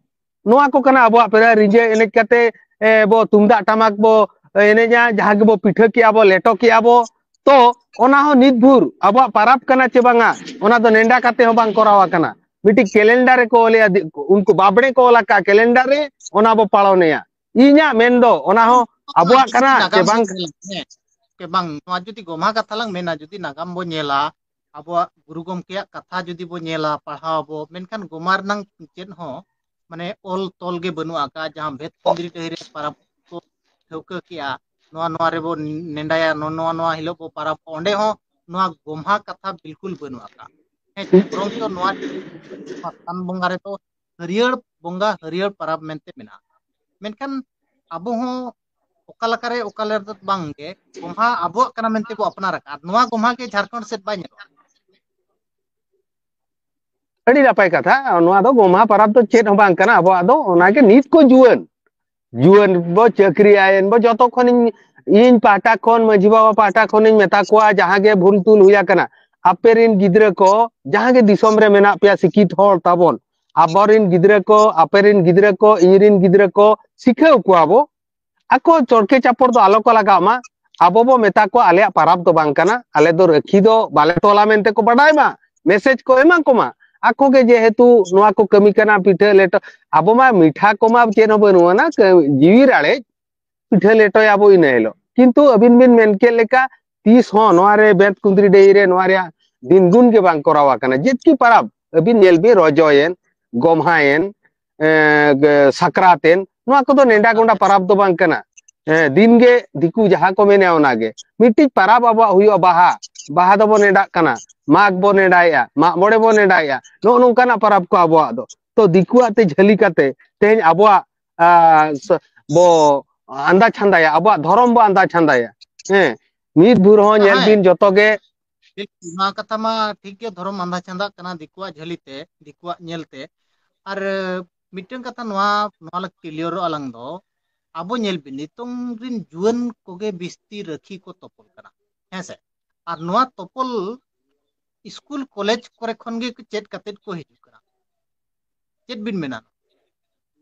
ᱱᱚᱣᱟ ᱠᱚ ᱠᱟᱱᱟ ᱟᱵᱚᱣᱟᱜ ᱯᱮᱲᱟ᱾ ᱨᱤᱸᱡᱟᱹ ᱮᱱᱮᱡ ᱠᱟᱛᱮ, ᱮ, ᱵᱚ ᱛᱩᱢᱫᱟᱜ ᱴᱟᱢᱟᱠ ᱵᱚ ᱮᱱᱮᱡᱟ, ᱡᱟᱦᱟᱸ ᱜᱮᱵᱚ ᱯᱤᱴᱷᱟᱹ ᱠᱮᱜᱼᱟ ᱵᱚ, ᱞᱮᱴᱚ ᱠᱮᱜᱼᱟ ᱵᱚ, ᱛᱚ ᱚᱱᱟ ᱦᱚᱸ ᱱᱤᱛ ᱵᱷᱳᱨ ᱟᱵᱚᱣᱟᱜ ᱯᱟᱨᱟᱵᱽ ᱠᱟᱱᱟ ᱪᱮ ᱵᱟᱝᱟ, ᱚᱱᱟ ᱫᱚ ᱱᱮᱰᱟ ᱠᱟᱛᱮ ᱦᱚᱸ ᱵᱟᱝ ᱠᱚᱨᱟᱣ ᱟᱠᱟᱱᱟ᱾ ᱢᱤᱫᱴᱤᱡ ᱠᱮᱞᱮᱱᱰᱟᱨ ᱨᱮᱠᱚ ᱚᱞᱮᱜᱼᱟ, ᱫᱤ-, ᱩᱱᱠᱩ ᱵᱟᱵᱽᱲᱮ ᱠᱚ ᱚᱞ ᱟᱠᱟᱫ ᱠᱮᱞᱮᱱᱰᱟᱨ ᱨᱮ, ᱚᱱᱟ ᱵᱚ ᱯᱟᱞᱚᱱᱮᱭᱟ᱾ ᱤᱧᱟᱜ ᱢᱮᱱ ᱫᱚ ᱚᱱᱟ ᱦᱚᱸ ᱟᱵᱚᱣᱟᱜ ᱠᱟᱱᱟ ᱪᱮ ᱱᱟᱜᱟᱢ ᱵᱟᱝ? ᱵᱚᱱ ᱧᱮᱞᱟ, ᱦᱮᱸ, ᱪᱮ ᱵᱟᱝ, ᱱᱚᱣᱟ ᱡᱩᱫᱤ ᱜᱚᱢᱦᱟ ᱠᱟᱛᱷᱟ ᱞᱟᱝ ᱢᱮᱱᱟ, ᱡᱩᱫᱤ ᱱᱟᱜᱟᱢ ᱵᱚᱱ ᱧᱮᱞᱟ, ᱟᱵᱚᱣᱟᱜ ᱜᱩᱨᱩ ᱜᱚᱢᱠᱮᱭᱟᱜ ᱠᱟᱛᱷᱟ ᱡᱩᱫᱤ ᱵᱚ ᱧᱮᱞᱟ, ᱯᱟᱲᱦᱟᱣ ᱟᱵᱚ, ᱢᱮᱱᱠᱷᱟᱱ ᱜᱚᱢᱟ ᱨᱮᱱᱟᱝ ᱪᱮᱫ ᱦᱚᱸ, ᱢᱟᱱᱮ, ᱚᱞ ᱛᱚᱞ ᱜᱮ ᱵᱟᱹᱱᱩᱜ ᱟᱠᱟᱫᱼᱟ᱾ ᱡᱟᱦᱟᱸ ᱵᱷᱮᱫ ᱠᱩᱸᱫᱽᱨᱤ ᱰᱟᱹᱦᱤ ᱨᱮ ᱯᱟᱨᱟᱵᱽ ᱠᱚ ᱴᱷᱟᱹᱣᱠᱟᱹ ᱠᱮᱜᱼᱟ, ᱱᱚᱣᱟ, ᱱᱚᱣᱟ ᱨᱮᱵᱚ ᱱᱮᱰᱟᱭᱟ, ᱱᱚ-, ᱱᱚᱣᱟ, ᱱᱚᱣᱟ ᱦᱤᱞᱳᱜ ᱵᱚ ᱯᱟᱨᱟᱵᱽ ᱠᱚ, ᱚᱸᱰᱮ ᱦᱚᱸ ᱱᱚᱣᱟ ᱜᱚᱢᱦᱟ ᱠᱟᱛᱷᱟ ᱵᱤᱞᱠᱩᱞ ᱵᱟᱹᱱᱩᱜ ᱟᱠᱟᱫᱼᱟ᱾ ᱦᱮᱸ, ᱵᱚᱨᱚᱝ ᱛᱚ ᱱᱚᱣᱟ, ᱱᱚᱣᱟ ᱥᱟᱱ ᱵᱚᱸᱜᱟ ᱨᱮᱫᱚ ᱦᱟᱹᱨᱭᱟᱹᱲ ᱵᱚᱸᱜᱟ, ᱦᱟᱹᱨᱭᱟᱹᱲ ᱯᱟᱨᱟᱵᱽ ᱢᱮᱱᱛᱮ ᱢᱮᱱᱟᱜᱼᱟ᱾ ᱢᱮᱱᱠᱷᱟᱱ ᱟᱵᱚ ᱦᱚᱸ ᱚᱠᱟ ᱞᱮᱠᱟᱨᱮ, ᱚᱠᱟ ᱞᱮᱠᱟ ᱫᱚ ᱵᱟᱝ ᱜᱮ, ᱜᱚᱢᱦᱟ ᱟᱵᱚᱣᱟᱜ ᱠᱟᱱᱟ ᱢᱮᱱᱛᱮ ᱵᱚ ᱟᱯᱱᱟᱨ ᱟᱠᱟᱫ, ᱱᱚᱣᱟ ᱜᱚᱢᱦᱟ ᱜᱮ ᱡᱷᱟᱲᱠᱷᱚᱸᱰ ᱥᱮᱫ ᱵᱟᱭ ᱧᱮᱞᱚᱜᱼᱟ᱾ ᱟᱹᱰᱤ ᱱᱟᱯᱟᱭ ᱠᱟᱛᱷᱟ᱾ ᱱᱚᱣᱟ ᱫᱚ ᱜᱚᱢᱦᱟ ᱯᱟᱨᱟᱵᱽ ᱫᱚ ᱪᱮᱫ ᱦᱚᱸ ᱵᱟᱝ ᱠᱟᱱᱟ᱾ ᱟᱵᱚᱣᱟᱜ ᱫᱚ ᱚᱱᱟᱜᱮ ᱱᱤᱛ ᱠᱚ ᱡᱩᱣᱟᱹᱱ, ᱡᱩᱣᱟᱹᱱ ᱵᱚ ᱪᱟᱹᱠᱨᱤ ᱟᱭᱮᱱ ᱵᱚ, ᱡᱚᱛᱚ ᱠᱷᱚᱱᱤᱧ, ᱤᱧ ᱯᱟᱦᱴᱟ ᱠᱷᱚᱱ, ᱢᱟᱹᱡᱷᱤ ᱵᱟᱵᱟ ᱯᱟᱦᱴᱟ ᱠᱷᱚᱱᱤᱧ ᱢᱮᱛᱟ ᱠᱚᱣᱟ, ᱡᱟᱦᱟᱸ ᱜᱮ ᱵᱷᱩᱞ ᱛᱩᱞ ᱦᱩᱭ ᱟᱠᱟᱱᱟ, ᱟᱯᱮ ᱨᱤᱱ ᱜᱤᱫᱽᱨᱟᱹ ᱠᱚ ᱡᱟᱦᱟᱸ ᱜᱮ ᱫᱤᱥᱚᱢ ᱨᱮ ᱢᱮᱱᱟᱜ ᱯᱮᱭᱟ, ᱥᱤᱠᱷᱤᱛ ᱦᱚᱲ ᱛᱟᱵᱚᱱ, ᱟᱵᱚᱨᱤᱱ ᱜᱤᱫᱽᱨᱟᱹ ᱠᱚ, ᱟᱯᱮ ᱨᱤᱱ ᱜᱤᱫᱽᱨᱟᱹ ᱠᱚ, ᱤᱧ ᱨᱤᱱ ᱜᱤᱫᱽᱨᱟᱹ ᱠᱚ ᱥᱤᱠᱷᱟᱹᱣ ᱠᱚᱣᱟ ᱵᱚ᱾ ᱟᱠᱚ ᱪᱚᱲᱠᱮ ᱪᱟᱯᱚᱲ ᱫᱚ ᱟᱞᱚ ᱠᱚ ᱞᱟᱜᱟᱣ ᱢᱟ᱾ ᱟᱵᱚ ᱵᱚ ᱢᱮᱛᱟ ᱠᱚᱣᱟ, ᱟᱞᱮᱭᱟᱜ ᱯᱟᱨᱟᱵᱽ ᱫᱚ ᱵᱟᱝ ᱠᱟᱱᱟ, ᱟᱞᱮ ᱫᱚ ᱨᱟᱹᱠᱷᱤ ᱫᱚ ᱵᱟᱞᱮ ᱛᱚᱞᱟ ᱢᱮᱱᱛᱮ ᱠᱚ ᱵᱟᱰᱟᱭ ᱢᱟ, ᱢᱮᱥᱮᱡᱽ ᱠᱚ ᱮᱢᱟ ᱠᱚᱢᱟ᱾ ᱟᱠᱚ ᱜᱮ ᱡᱮᱦᱮᱛᱩ ᱱᱚᱣᱟ ᱠᱚ ᱠᱟᱹᱢᱤ ᱠᱟᱱᱟ, ᱯᱤᱴᱷᱟᱹ ᱞᱮᱴᱚ, ᱟᱵᱚ ᱢᱟ ᱢᱤᱴᱷᱟ ᱠᱚᱢᱟ ᱪᱮᱫ ᱦᱚᱸ ᱵᱟᱹᱱᱩᱜ ᱟᱱᱟ, ᱠᱟᱹ-, ᱡᱤᱣᱤ ᱨᱟᱲᱮᱡ ᱯᱤᱴᱷᱟᱹ ᱞᱮᱴᱚᱭᱟᱵᱚ ᱤᱱᱟᱹ ᱦᱤᱞᱳᱜ᱾ ᱠᱤᱱᱛᱩ ᱟᱹᱵᱤᱱ ᱵᱤᱱ ᱢᱮᱱ ᱠᱮᱫ ᱞᱮᱠᱟ, ᱛᱤᱥ ᱦᱚᱸ ᱱᱚᱣᱟ ᱨᱮ ᱵᱮᱸᱛ ᱠᱩᱸᱫᱽᱨᱤ ᱰᱟᱹᱦᱤ ᱨᱮ ᱱᱚᱣᱟ ᱨᱮᱭᱟᱜ ᱫᱤᱱ ᱜᱩᱱ ᱜᱮ ᱵᱟᱝ ᱠᱚᱨᱟᱣ ᱟᱠᱟᱱᱟ᱾ ᱡᱮᱛᱠᱤ ᱯᱟᱨᱟᱵᱽ ᱟᱹᱵᱤᱱ ᱧᱮᱞ ᱵᱤᱱ, ᱨᱚᱡᱚᱭᱮᱱ, ᱜᱚᱢᱦᱟᱭᱮᱱ, ᱮ, ᱜᱮ, ᱥᱟᱠᱨᱟᱛ ᱮᱱ, ᱱᱚᱣᱟ ᱠᱚᱫᱚ ᱱᱮᱰᱟ ᱜᱚᱸᱰᱟ ᱯᱟᱨᱟᱵᱽ ᱫᱚ ᱵᱟᱝ ᱠᱟᱱᱟ᱾ ᱮ, ᱫᱤᱱ ᱜᱮ ᱫᱤᱠᱩ ᱡᱟᱦᱟᱸ ᱠᱚ ᱢᱮᱱᱟ ᱚᱱᱟ ᱜᱮ᱾ ᱢᱤᱫᱴᱤᱡ ᱯᱟᱨᱟᱵᱽ ᱟᱵᱚᱣᱟᱜ ᱦᱩᱭᱩᱜᱼᱟ, ᱵᱟᱦᱟ, ᱵᱟᱦᱟ ᱫᱚᱵᱚ ᱱᱮᱰᱟᱜ ᱠᱟᱱᱟ, ᱢᱟᱜᱽ ᱵᱚ ᱱᱮᱰᱟᱭᱮᱜᱼᱟ, ᱢᱟᱜ ᱢᱚᱬᱮ ᱵᱚ ᱱᱮᱰᱟᱭᱮᱜᱼᱟ, ᱱᱚᱜᱼᱚ ᱱᱚᱝᱠᱟᱱᱟᱜ ᱯᱟᱨᱟᱵᱽ ᱠᱚ ᱟᱵᱚᱣᱟᱜ ᱫᱚ᱾ ᱛᱚ ᱫᱤᱠᱩᱣᱟᱜ ᱛᱮ ᱡᱷᱟᱹᱞᱤ ᱠᱟᱛᱮ ᱛᱮᱦᱮᱧ ᱟᱵᱚᱣᱟᱜ, ᱟ, ᱥ-, ᱵᱚ ᱟᱸᱫᱷᱟ ᱪᱷᱟᱸᱫᱟᱭᱟ, ᱟᱵᱚᱣᱟᱜ ᱫᱷᱚᱨᱚᱢ ᱵᱚ ᱟᱸᱫᱷᱟ ᱪᱷᱟᱸᱫᱟᱭᱟ᱾ ᱦᱮᱸ, ᱱᱤᱛ ᱵᱷᱳᱨ ᱦᱚᱸ ᱧᱮᱞ ᱦᱮᱸ, ᱵᱤᱱ ᱡᱚᱛᱚ ᱜᱮ᱾ ᱴᱷᱤᱠ, ᱱᱚᱣᱟ ᱠᱟᱛᱷᱟ ᱢᱟ ᱴᱷᱤᱠ ᱜᱮ, ᱫᱷᱚᱨᱚᱢ ᱟᱸᱫᱷᱟ ᱪᱷᱟᱸᱫᱟᱜ ᱠᱟᱱᱟ ᱫᱤᱠᱩᱣᱟᱜ ᱡᱷᱟᱹᱞᱤ ᱛᱮ, ᱫᱤᱠᱩᱣᱟᱜ ᱧᱮᱞ ᱛᱮ᱾ ᱟᱨ ᱢᱤᱫᱴᱟᱝ ᱠᱟᱛᱷᱟ ᱱᱚᱣᱟ, ᱱᱚᱣᱟ ᱞᱟᱹᱜᱤᱫ ᱠᱞᱤᱭᱟᱨᱚᱜ ᱟᱞᱟᱝ ᱫᱚ, ᱟᱵᱚ ᱧᱮᱞ ᱵᱤᱱ, ᱱᱤᱛᱚᱝ ᱨᱤᱱ ᱡᱩᱣᱟᱹᱱ ᱠᱚᱜᱮ ᱵᱤᱥᱛᱤ ᱨᱟᱹᱠᱷᱤ ᱠᱚ ᱛᱚᱯᱚᱞ ᱠᱟᱱᱟ, ᱦᱮᱸ ᱥᱮ? ᱟᱨ ᱱᱚᱣᱟ ᱛᱚᱯᱚᱞ ᱥᱠᱩᱞ ᱠᱚᱞᱮᱡᱽ ᱠᱚᱨᱮ ᱠᱷᱚᱱ ᱜᱮ ᱪᱮᱫ ᱠᱟᱛᱮᱫ ᱠᱚ ᱦᱤᱡᱩᱜ ᱠᱟᱱᱟ᱾ ᱪᱮᱫ ᱵᱤᱱ ᱢᱮᱱᱟ?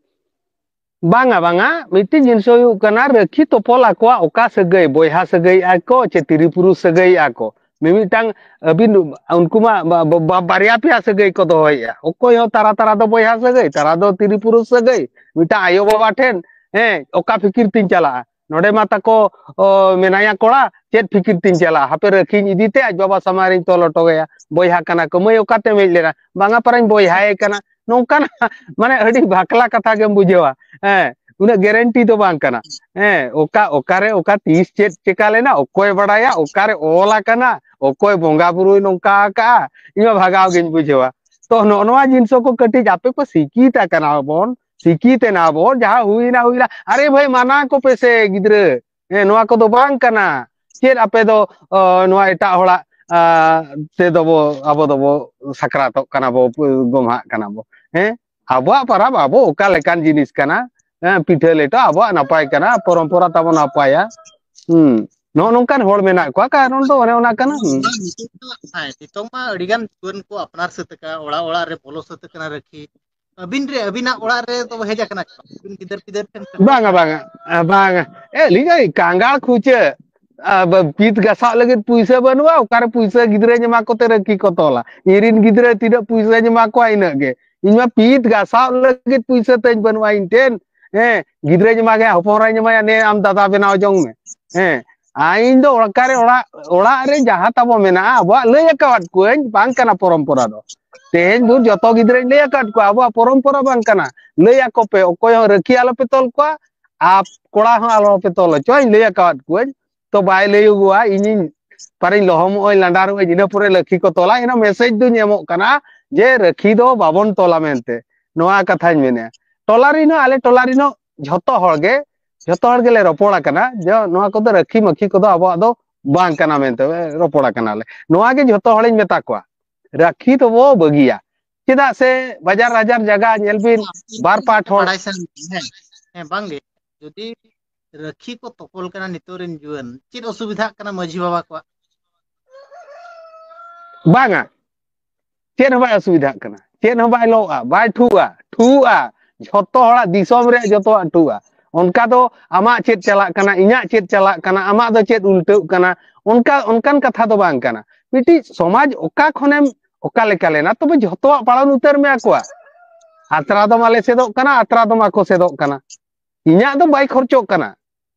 ᱵᱟᱝᱟ, ᱵᱟᱝᱟ, ᱢᱤᱫᱴᱤᱡ ᱡᱤᱱᱤᱥ ᱦᱩᱭᱩᱜ ᱠᱟᱱᱟ, ᱨᱟᱹᱠᱷᱤ ᱛᱚᱯᱚᱞ ᱟᱠᱚᱣᱟᱜ ᱚᱠᱟ ᱥᱟᱹᱜᱟᱹᱭ, ᱵᱚᱭᱦᱟ ᱥᱟᱹᱜᱟᱹᱭ ᱟᱠᱚ ᱪᱮ ᱛᱤᱨᱤ ᱯᱩᱨᱩᱥ ᱥᱟᱹᱜᱟᱹᱭ ᱟᱠᱚ, ᱢᱤᱢᱤᱫᱴᱟᱝ ᱟᱹᱵᱤᱱ, ᱩᱱᱠᱩ ᱢᱟ ᱵᱟ-, ᱵᱟ-, ᱵᱟ-, ᱵᱟᱨᱭᱟ ᱯᱮᱭᱟ ᱥᱟᱹᱜᱟᱹᱭ ᱠᱚ ᱫᱚᱦᱚᱭᱮᱫᱼᱟ᱾ ᱚᱠᱚᱭ ᱦᱚᱸ ᱛᱟᱨᱟ ᱛᱟᱨᱟ ᱫᱚ ᱵᱚᱭᱦᱟ ᱥᱟᱹᱜᱟᱹᱭ, ᱛᱟᱨᱟ ᱫᱚ ᱛᱤᱨᱤ ᱯᱩᱨᱩᱥ ᱥᱟᱹᱜᱟᱹᱭ, ᱢᱤᱫᱴᱟᱝ ᱟᱭᱳ ᱵᱟᱵᱟ ᱴᱷᱮᱱ, ᱦᱮᱸ, ᱚᱠᱟ ᱯᱷᱤᱠᱤᱨ ᱛᱤᱧ ᱪᱟᱞᱟᱜᱼᱟ? ᱱᱚᱰᱮ ᱢᱟ ᱛᱟᱠᱚ, ᱚ, ᱢᱮᱱᱟᱭᱟ ᱠᱚᱲᱟ, ᱪᱮᱫ ᱯᱷᱤᱠᱤᱨ ᱛᱤᱧ ᱪᱟᱞᱟᱜᱼᱟ? ᱦᱟᱯᱮ ᱨᱟᱹᱠᱷᱤᱧ ᱤᱫᱤ ᱛᱮ ᱟᱡ ᱵᱟᱵᱟ ᱥᱟᱢᱟᱝ ᱨᱤᱧ ᱛᱚᱞ ᱦᱚᱴᱚ ᱠᱟᱭᱟ᱾ ᱵᱚᱭᱦᱟ ᱠᱟᱱᱟ ᱠᱚ, ᱢᱟᱹᱭ ᱚᱠᱟᱛᱮᱢ ᱦᱮᱡ ᱞᱮᱱᱟ? ᱵᱟᱝᱟ, ᱯᱟᱨᱟᱧ ᱵᱚᱭᱦᱟᱭᱮ ᱠᱟᱱᱟ᱾ ᱱᱚᱝᱠᱟᱱᱟᱜ ᱢᱟᱱᱮ ᱟᱹᱰᱤ ᱵᱷᱟᱠᱞᱟ ᱠᱟᱛᱷᱟ ᱜᱮᱢ ᱵᱩᱡᱷᱟᱹᱣᱟ᱾ ᱦᱮᱸ, ᱩᱱᱟᱹᱜ ᱜᱮᱨᱮᱱᱴᱤ ᱫᱚ ᱵᱟᱝ ᱠᱟᱱᱟ᱾ ᱦᱮᱸ, ᱚᱠᱟ, ᱚᱠᱟᱨᱮ, ᱚᱠᱟ ᱛᱤᱥ ᱪᱮᱫ ᱪᱮᱠᱟ ᱞᱮᱱᱟ, ᱚᱠᱚᱭ ᱵᱟᱲᱟᱭᱟ, ᱚᱠᱟᱨᱮ ᱚᱞ ᱟᱠᱟᱱᱟ, ᱚᱠᱚᱭ ᱵᱚᱸᱜᱟ ᱵᱩᱨᱩᱭ ᱱᱚᱝᱠᱟ ᱟᱠᱟᱜᱼᱟ, ᱤᱧ ᱢᱟ ᱵᱷᱟᱜᱟᱣ ᱜᱤᱧ ᱵᱩᱡᱷᱟᱹᱣᱟ᱾ ᱛᱚ, ᱱᱚᱜᱼᱚ ᱱᱚᱣᱟ ᱡᱤᱱᱤᱥ ᱠᱚ ᱠᱟᱹᱴᱤᱡ ᱟᱯᱮ ᱠᱚ ᱥᱤᱠᱷᱤᱛ ᱟᱠᱟᱱᱟ ᱵᱚᱱ, ᱥᱤᱠᱷᱤᱛ ᱮᱱᱟ ᱵᱚᱱ, ᱡᱟᱦᱟᱸ ᱦᱩᱭᱱᱟ, ᱦᱩᱭᱱᱟ᱾ ᱟᱨᱮ ᱵᱷᱟᱹᱭ, ᱢᱟᱱᱟ ᱠᱚᱯᱮ ᱥᱮ ᱜᱤᱫᱽᱨᱟᱹ᱾ ᱦᱮᱸ, ᱱᱚᱣᱟ ᱠᱚᱫᱚ ᱵᱟᱝ ᱠᱟᱱᱟ᱾ ᱪᱮᱫ ᱟᱯᱮ ᱫᱚ, ᱚ, ᱱᱚᱣᱟ ᱮᱴᱟᱜ ᱦᱚᱲᱟᱜ, ᱟ, ᱛᱮᱫᱚ ᱵᱚ, ᱟᱵᱚ ᱫᱚᱵᱚ ᱥᱟᱠᱨᱟᱛᱚᱜ ᱠᱟᱱᱟ ᱵᱚ, ᱜᱚᱢᱦᱟᱜ ᱠᱟᱱᱟ ᱵᱚ? ᱦᱮᱸ, ᱟᱵᱚᱣᱟᱜ ᱯᱟᱨᱟᱵᱽ ᱟᱵᱚ ᱚᱠᱟ ᱞᱮᱠᱟᱱ ᱡᱤᱱᱤᱥ ᱠᱟᱱᱟ? ᱦᱮᱸ, ᱯᱤᱴᱷᱟᱹ ᱞᱮᱴᱚ ᱟᱵᱚᱣᱟᱜ ᱱᱟᱯᱟᱭ ᱠᱟᱱᱟ, ᱯᱚᱨᱚᱢᱯᱚᱨᱟ ᱛᱟᱵᱚ ᱱᱟᱯᱟᱭᱟ᱾ ᱦᱩᱸ, ᱱᱚᱜᱼᱚ ᱱᱚᱝᱠᱟᱱ ᱦᱚᱲ ᱢᱮᱱᱟᱜ ᱠᱚᱣᱟ, ᱠᱟᱨᱚᱱ ᱫᱚ ᱚᱱᱮ ᱚᱱᱟ ᱠᱟᱱᱟ᱾ ᱦᱩᱸ᱾ ᱵᱟᱝ, ᱱᱤᱛᱚᱜ ᱫᱚ, ᱦᱮᱸ, ᱱᱤᱛᱚᱜ ᱢᱟ ᱟᱹᱰᱤ ᱜᱟᱱ ᱡᱩᱣᱟᱹᱱ ᱠᱚ ᱟᱯᱱᱟᱨ ᱥᱟᱹᱛ ᱟᱠᱟᱱᱟ, ᱚᱲᱟᱜ ᱚᱲᱟᱜ ᱨᱮ ᱵᱚᱞᱚ ᱥᱟᱹᱛ ᱟᱠᱟᱱᱟ ᱨᱟᱹᱠᱷᱤ᱾ ᱟᱹᱵᱤᱱ ᱨᱮ, ᱟᱹᱵᱤᱱᱟᱜ ᱚᱲᱟᱜ ᱨᱮ ᱫᱚ ᱦᱮᱡ ᱟᱠᱟᱱᱟ ᱥᱮ ᱵᱟᱝ? ᱟᱹᱵᱤᱱ ᱜᱤᱫᱟᱹᱨ ᱯᱤᱫᱟᱹᱨ ᱴᱷᱮᱱ ᱥᱮᱴᱮᱨ ᱵᱟᱝᱟ, ᱟᱠᱟᱱᱟ? ᱵᱟᱝᱟ, ᱵᱟᱝᱟ᱾ ᱮ, ᱞᱤᱧ ᱠᱟᱸᱜᱟᱲ ᱠᱷᱩᱪᱟᱹ, ᱟ, ᱵᱟ-, ᱯᱤᱛ ᱜᱟᱥᱟᱣ ᱞᱟᱹᱜᱤᱫ ᱯᱩᱭᱥᱟᱹ ᱵᱟᱹᱱᱩᱜᱼᱟ, ᱚᱠᱟᱨᱮ ᱯᱩᱭᱥᱟᱹ ᱜᱤᱫᱽᱨᱟᱹᱧ ᱮᱢᱟ ᱠᱚᱛᱮ ᱨᱟᱹᱠᱷᱤ ᱠᱚ ᱛᱚᱞᱟ? ᱤᱧ ᱨᱤᱱ ᱜᱤᱫᱽᱨᱟᱹ ᱛᱤᱱᱟᱹᱜ ᱯᱩᱭᱥᱟᱹᱧ ᱮᱢᱟ ᱠᱚᱣᱟ, ᱤᱱᱟᱹᱜ ᱜᱮ᱾ ᱤᱧ ᱢᱟ ᱯᱤᱛ ᱜᱟᱥᱟᱣ ᱞᱟᱹᱜᱤᱫ ᱯᱩᱭᱥᱟᱹ ᱛᱟᱹᱧ ᱵᱟᱹᱱᱩᱜᱼᱟ ᱤᱧ ᱴᱷᱮᱱ᱾ ᱦᱮᱸ, ᱜᱤᱫᱽᱨᱟᱹᱧ ᱮᱢᱟ ᱠᱟᱭᱟ, ᱦᱚᱯᱚᱱ ᱮᱨᱟᱧ ᱮᱢᱟᱭᱟ, ᱱᱮ ᱟᱢ ᱫᱟᱫᱟ ᱵᱮᱱᱟᱣ ᱡᱚᱝ ᱢᱮ᱾ ᱦᱮᱸ, ᱟᱨ ᱤᱧ ᱫᱚ ᱚᱠᱟᱨᱮ ᱚᱲᱟᱜ, ᱚᱲᱟᱜ ᱨᱮ ᱡᱟᱦᱟᱸ ᱛᱟᱵᱚ ᱢᱮᱱᱟᱜᱼᱟ, ᱟᱵᱚᱣᱟᱜ ᱞᱟᱹᱭ ᱟᱠᱟᱣᱟᱫ ᱠᱚᱣᱟᱹᱧ, ᱵᱟᱝ ᱠᱟᱱᱟ ᱯᱚᱨᱚᱢᱯᱚᱨᱟ ᱫᱚ᱾ ᱛᱮᱦᱮᱧ ᱵᱷᱳᱨ ᱡᱚᱛᱚ ᱜᱤᱫᱽᱨᱟᱹᱧ ᱞᱟᱹᱭ ᱟᱠᱟᱫ ᱠᱚᱣᱟ, ᱟᱵᱚᱣᱟᱜ ᱯᱚᱨᱚᱢᱯᱚᱨᱟ ᱵᱟᱝ ᱠᱟᱱᱟ᱾ ᱞᱟᱹᱭ ᱟᱠᱚ ᱯᱮ, ᱚᱠᱚᱭ ᱦᱚᱸ ᱨᱟᱹᱠᱷᱤ ᱟᱞᱚᱯᱮ ᱛᱚᱞ ᱠᱚᱣᱟ, ᱟᱨ ᱠᱚᱲᱟ ᱦᱚᱸ ᱟᱞᱚᱯᱮ ᱛᱚᱞ ᱦᱚᱪᱚᱣᱟ, ᱤᱧ ᱞᱟᱹᱭ ᱟᱠᱟᱣᱟᱫ ᱠᱚᱣᱟᱹᱧ᱾ ᱛᱚ ᱵᱟᱭ ᱞᱟᱹᱭᱚᱜᱚᱜᱼᱟ, ᱤᱧᱤᱧ ᱯᱟᱨᱤᱧ ᱞᱚᱦᱚᱢᱚᱜ ᱟᱹᱧ, ᱞᱟᱸᱰᱟᱨᱚᱜ ᱟᱹᱧ, ᱤᱱᱟᱹ ᱯᱚᱨᱮ ᱨᱟᱹᱠᱷᱤ ᱠᱚ ᱛᱚᱞᱟ, ᱤᱱᱟᱹ ᱢᱮᱥᱮᱡᱽ ᱫᱩᱧ ᱮᱢᱚᱜ ᱠᱟᱱᱟ ᱡᱮ ᱨᱟᱹᱠᱷᱤ ᱫᱚ ᱵᱟᱵᱚᱱ ᱛᱚᱞᱟ ᱢᱮᱱᱛᱮ᱾ ᱱᱚᱣᱟ ᱠᱟᱛᱷᱟᱧ ᱢᱮᱱᱮᱫᱼᱟ᱾ ᱴᱚᱞᱟ ᱨᱮᱱ ᱦᱚᱸ, ᱟᱞᱮ ᱴᱚᱞᱟ ᱨᱮᱱ ᱦᱚᱸ ᱡᱷᱚᱛᱚ ᱦᱚᱲ ᱜᱮ, ᱡᱷᱚᱛᱚ ᱦᱚᱲ ᱜᱮᱞᱮ ᱨᱚᱯᱚᱲ ᱟᱠᱟᱱᱟ ᱡᱮ ᱱᱚᱣᱟ ᱠᱚᱫᱚ ᱨᱟᱹᱠᱷᱤ ᱢᱟᱹᱠᱷᱤ ᱠᱚᱫᱚ ᱟᱵᱚᱣᱟᱜ ᱫᱚ ᱵᱟᱝ ᱠᱟᱱᱟ ᱢᱮᱱᱛᱮ, ᱨᱚᱯᱚᱲ ᱟᱠᱟᱱᱟᱞᱮ᱾ ᱱᱚᱣᱟ ᱜᱮ ᱡᱷᱚᱛᱚ ᱦᱚᱲᱤᱧ ᱢᱮᱛᱟ ᱠᱚᱣᱟ, ᱨᱟᱹᱠᱷᱤ ᱫᱚᱵᱚ ᱵᱟᱹᱜᱤᱭᱟ᱾ ᱪᱮᱫᱟᱜ ᱥᱮ ᱵᱟᱡᱟᱨ ᱦᱟᱡᱟᱨ ᱡᱟᱭᱜᱟ ᱧᱮᱞ ᱵᱤᱱ, ᱵᱟᱨ ᱯᱟᱴ ᱦᱚᱲ᱾ ᱵᱟᱲᱟᱭ ᱥᱟᱱᱟ ᱞᱤᱧᱟ᱾ ᱦᱮᱸ, ᱦᱮᱸ, ᱵᱟᱝᱜᱮ, ᱡᱩᱫᱤ ᱨᱟᱹᱠᱷᱤ ᱠᱚ ᱛᱚᱯᱚᱞ ᱠᱟᱱᱟ ᱱᱤᱛᱚᱜ ᱨᱮᱱ ᱡᱩᱣᱟᱹᱱ, ᱪᱮᱫ ᱚᱥᱩᱵᱤᱫᱷᱟᱜ ᱠᱟᱱᱟ ᱢᱟᱹᱡᱷᱤ ᱵᱟᱵᱟ ᱠᱚᱣᱟᱜ? ᱵᱟᱝᱟ, ᱪᱮᱫ ᱦᱚᱸ ᱵᱟᱭ ᱚᱥᱩᱵᱤᱫᱷᱟᱜ ᱠᱟᱱᱟ, ᱪᱮᱫ ᱦᱚᱸ ᱵᱟᱭ ᱞᱚᱜᱼᱟ, ᱵᱟᱭ ᱴᱷᱩᱜᱼᱟ, ᱴᱷᱩᱜᱼᱟ᱾ ᱡᱷᱚᱛᱚ ᱦᱚᱲᱟᱜ, ᱫᱤᱥᱚᱢ ᱨᱮᱭᱟᱜ ᱡᱷᱚᱛᱚᱣᱟᱜ ᱴᱷᱩᱜᱼᱟ᱾ ᱚᱱᱠᱟ ᱫᱚ ᱟᱢᱟᱜ ᱪᱮᱫ ᱪᱟᱞᱟᱜ ᱠᱟᱱᱟ, ᱤᱧᱟᱹᱜ ᱪᱮᱫ ᱪᱟᱞᱟᱜ ᱠᱟᱱᱟ, ᱟᱢᱟᱜ ᱫᱚ ᱪᱮᱫ ᱩᱞᱴᱟᱹᱜ ᱠᱟᱱᱟ, ᱚᱱᱠᱟ, ᱚᱱᱠᱟᱱ ᱠᱟᱛᱷᱟ ᱫᱚ ᱵᱟᱝ ᱠᱟᱱᱟ᱾ ᱢᱤᱫᱴᱤᱡ ᱥᱚᱢᱟᱡᱽ ᱚᱠᱟ ᱠᱷᱚᱱᱮᱢ ᱚᱠᱟ ᱞᱮᱠᱟ ᱞᱮᱱᱟ, ᱛᱚᱵᱮ ᱡᱷᱚᱛᱚᱣᱟᱜ ᱯᱟᱲᱚᱱ ᱩᱛᱟᱹᱨ ᱢᱮ ᱟᱠᱚᱣᱟᱜ᱾ ᱟᱛᱨᱟ ᱫᱚᱢ ᱟᱞᱮ ᱥᱮᱫᱚᱜ ᱠᱟᱱᱟ, ᱟᱛᱨᱟ ᱫᱚᱢ ᱟᱠᱚ ᱥᱮᱫᱚᱜ ᱠᱟᱱᱟ᱾ ᱤᱧᱟᱹᱜ ᱫᱚ ᱵᱟᱭ ᱠᱷᱚᱨᱪᱚᱜ ᱠᱟᱱᱟ,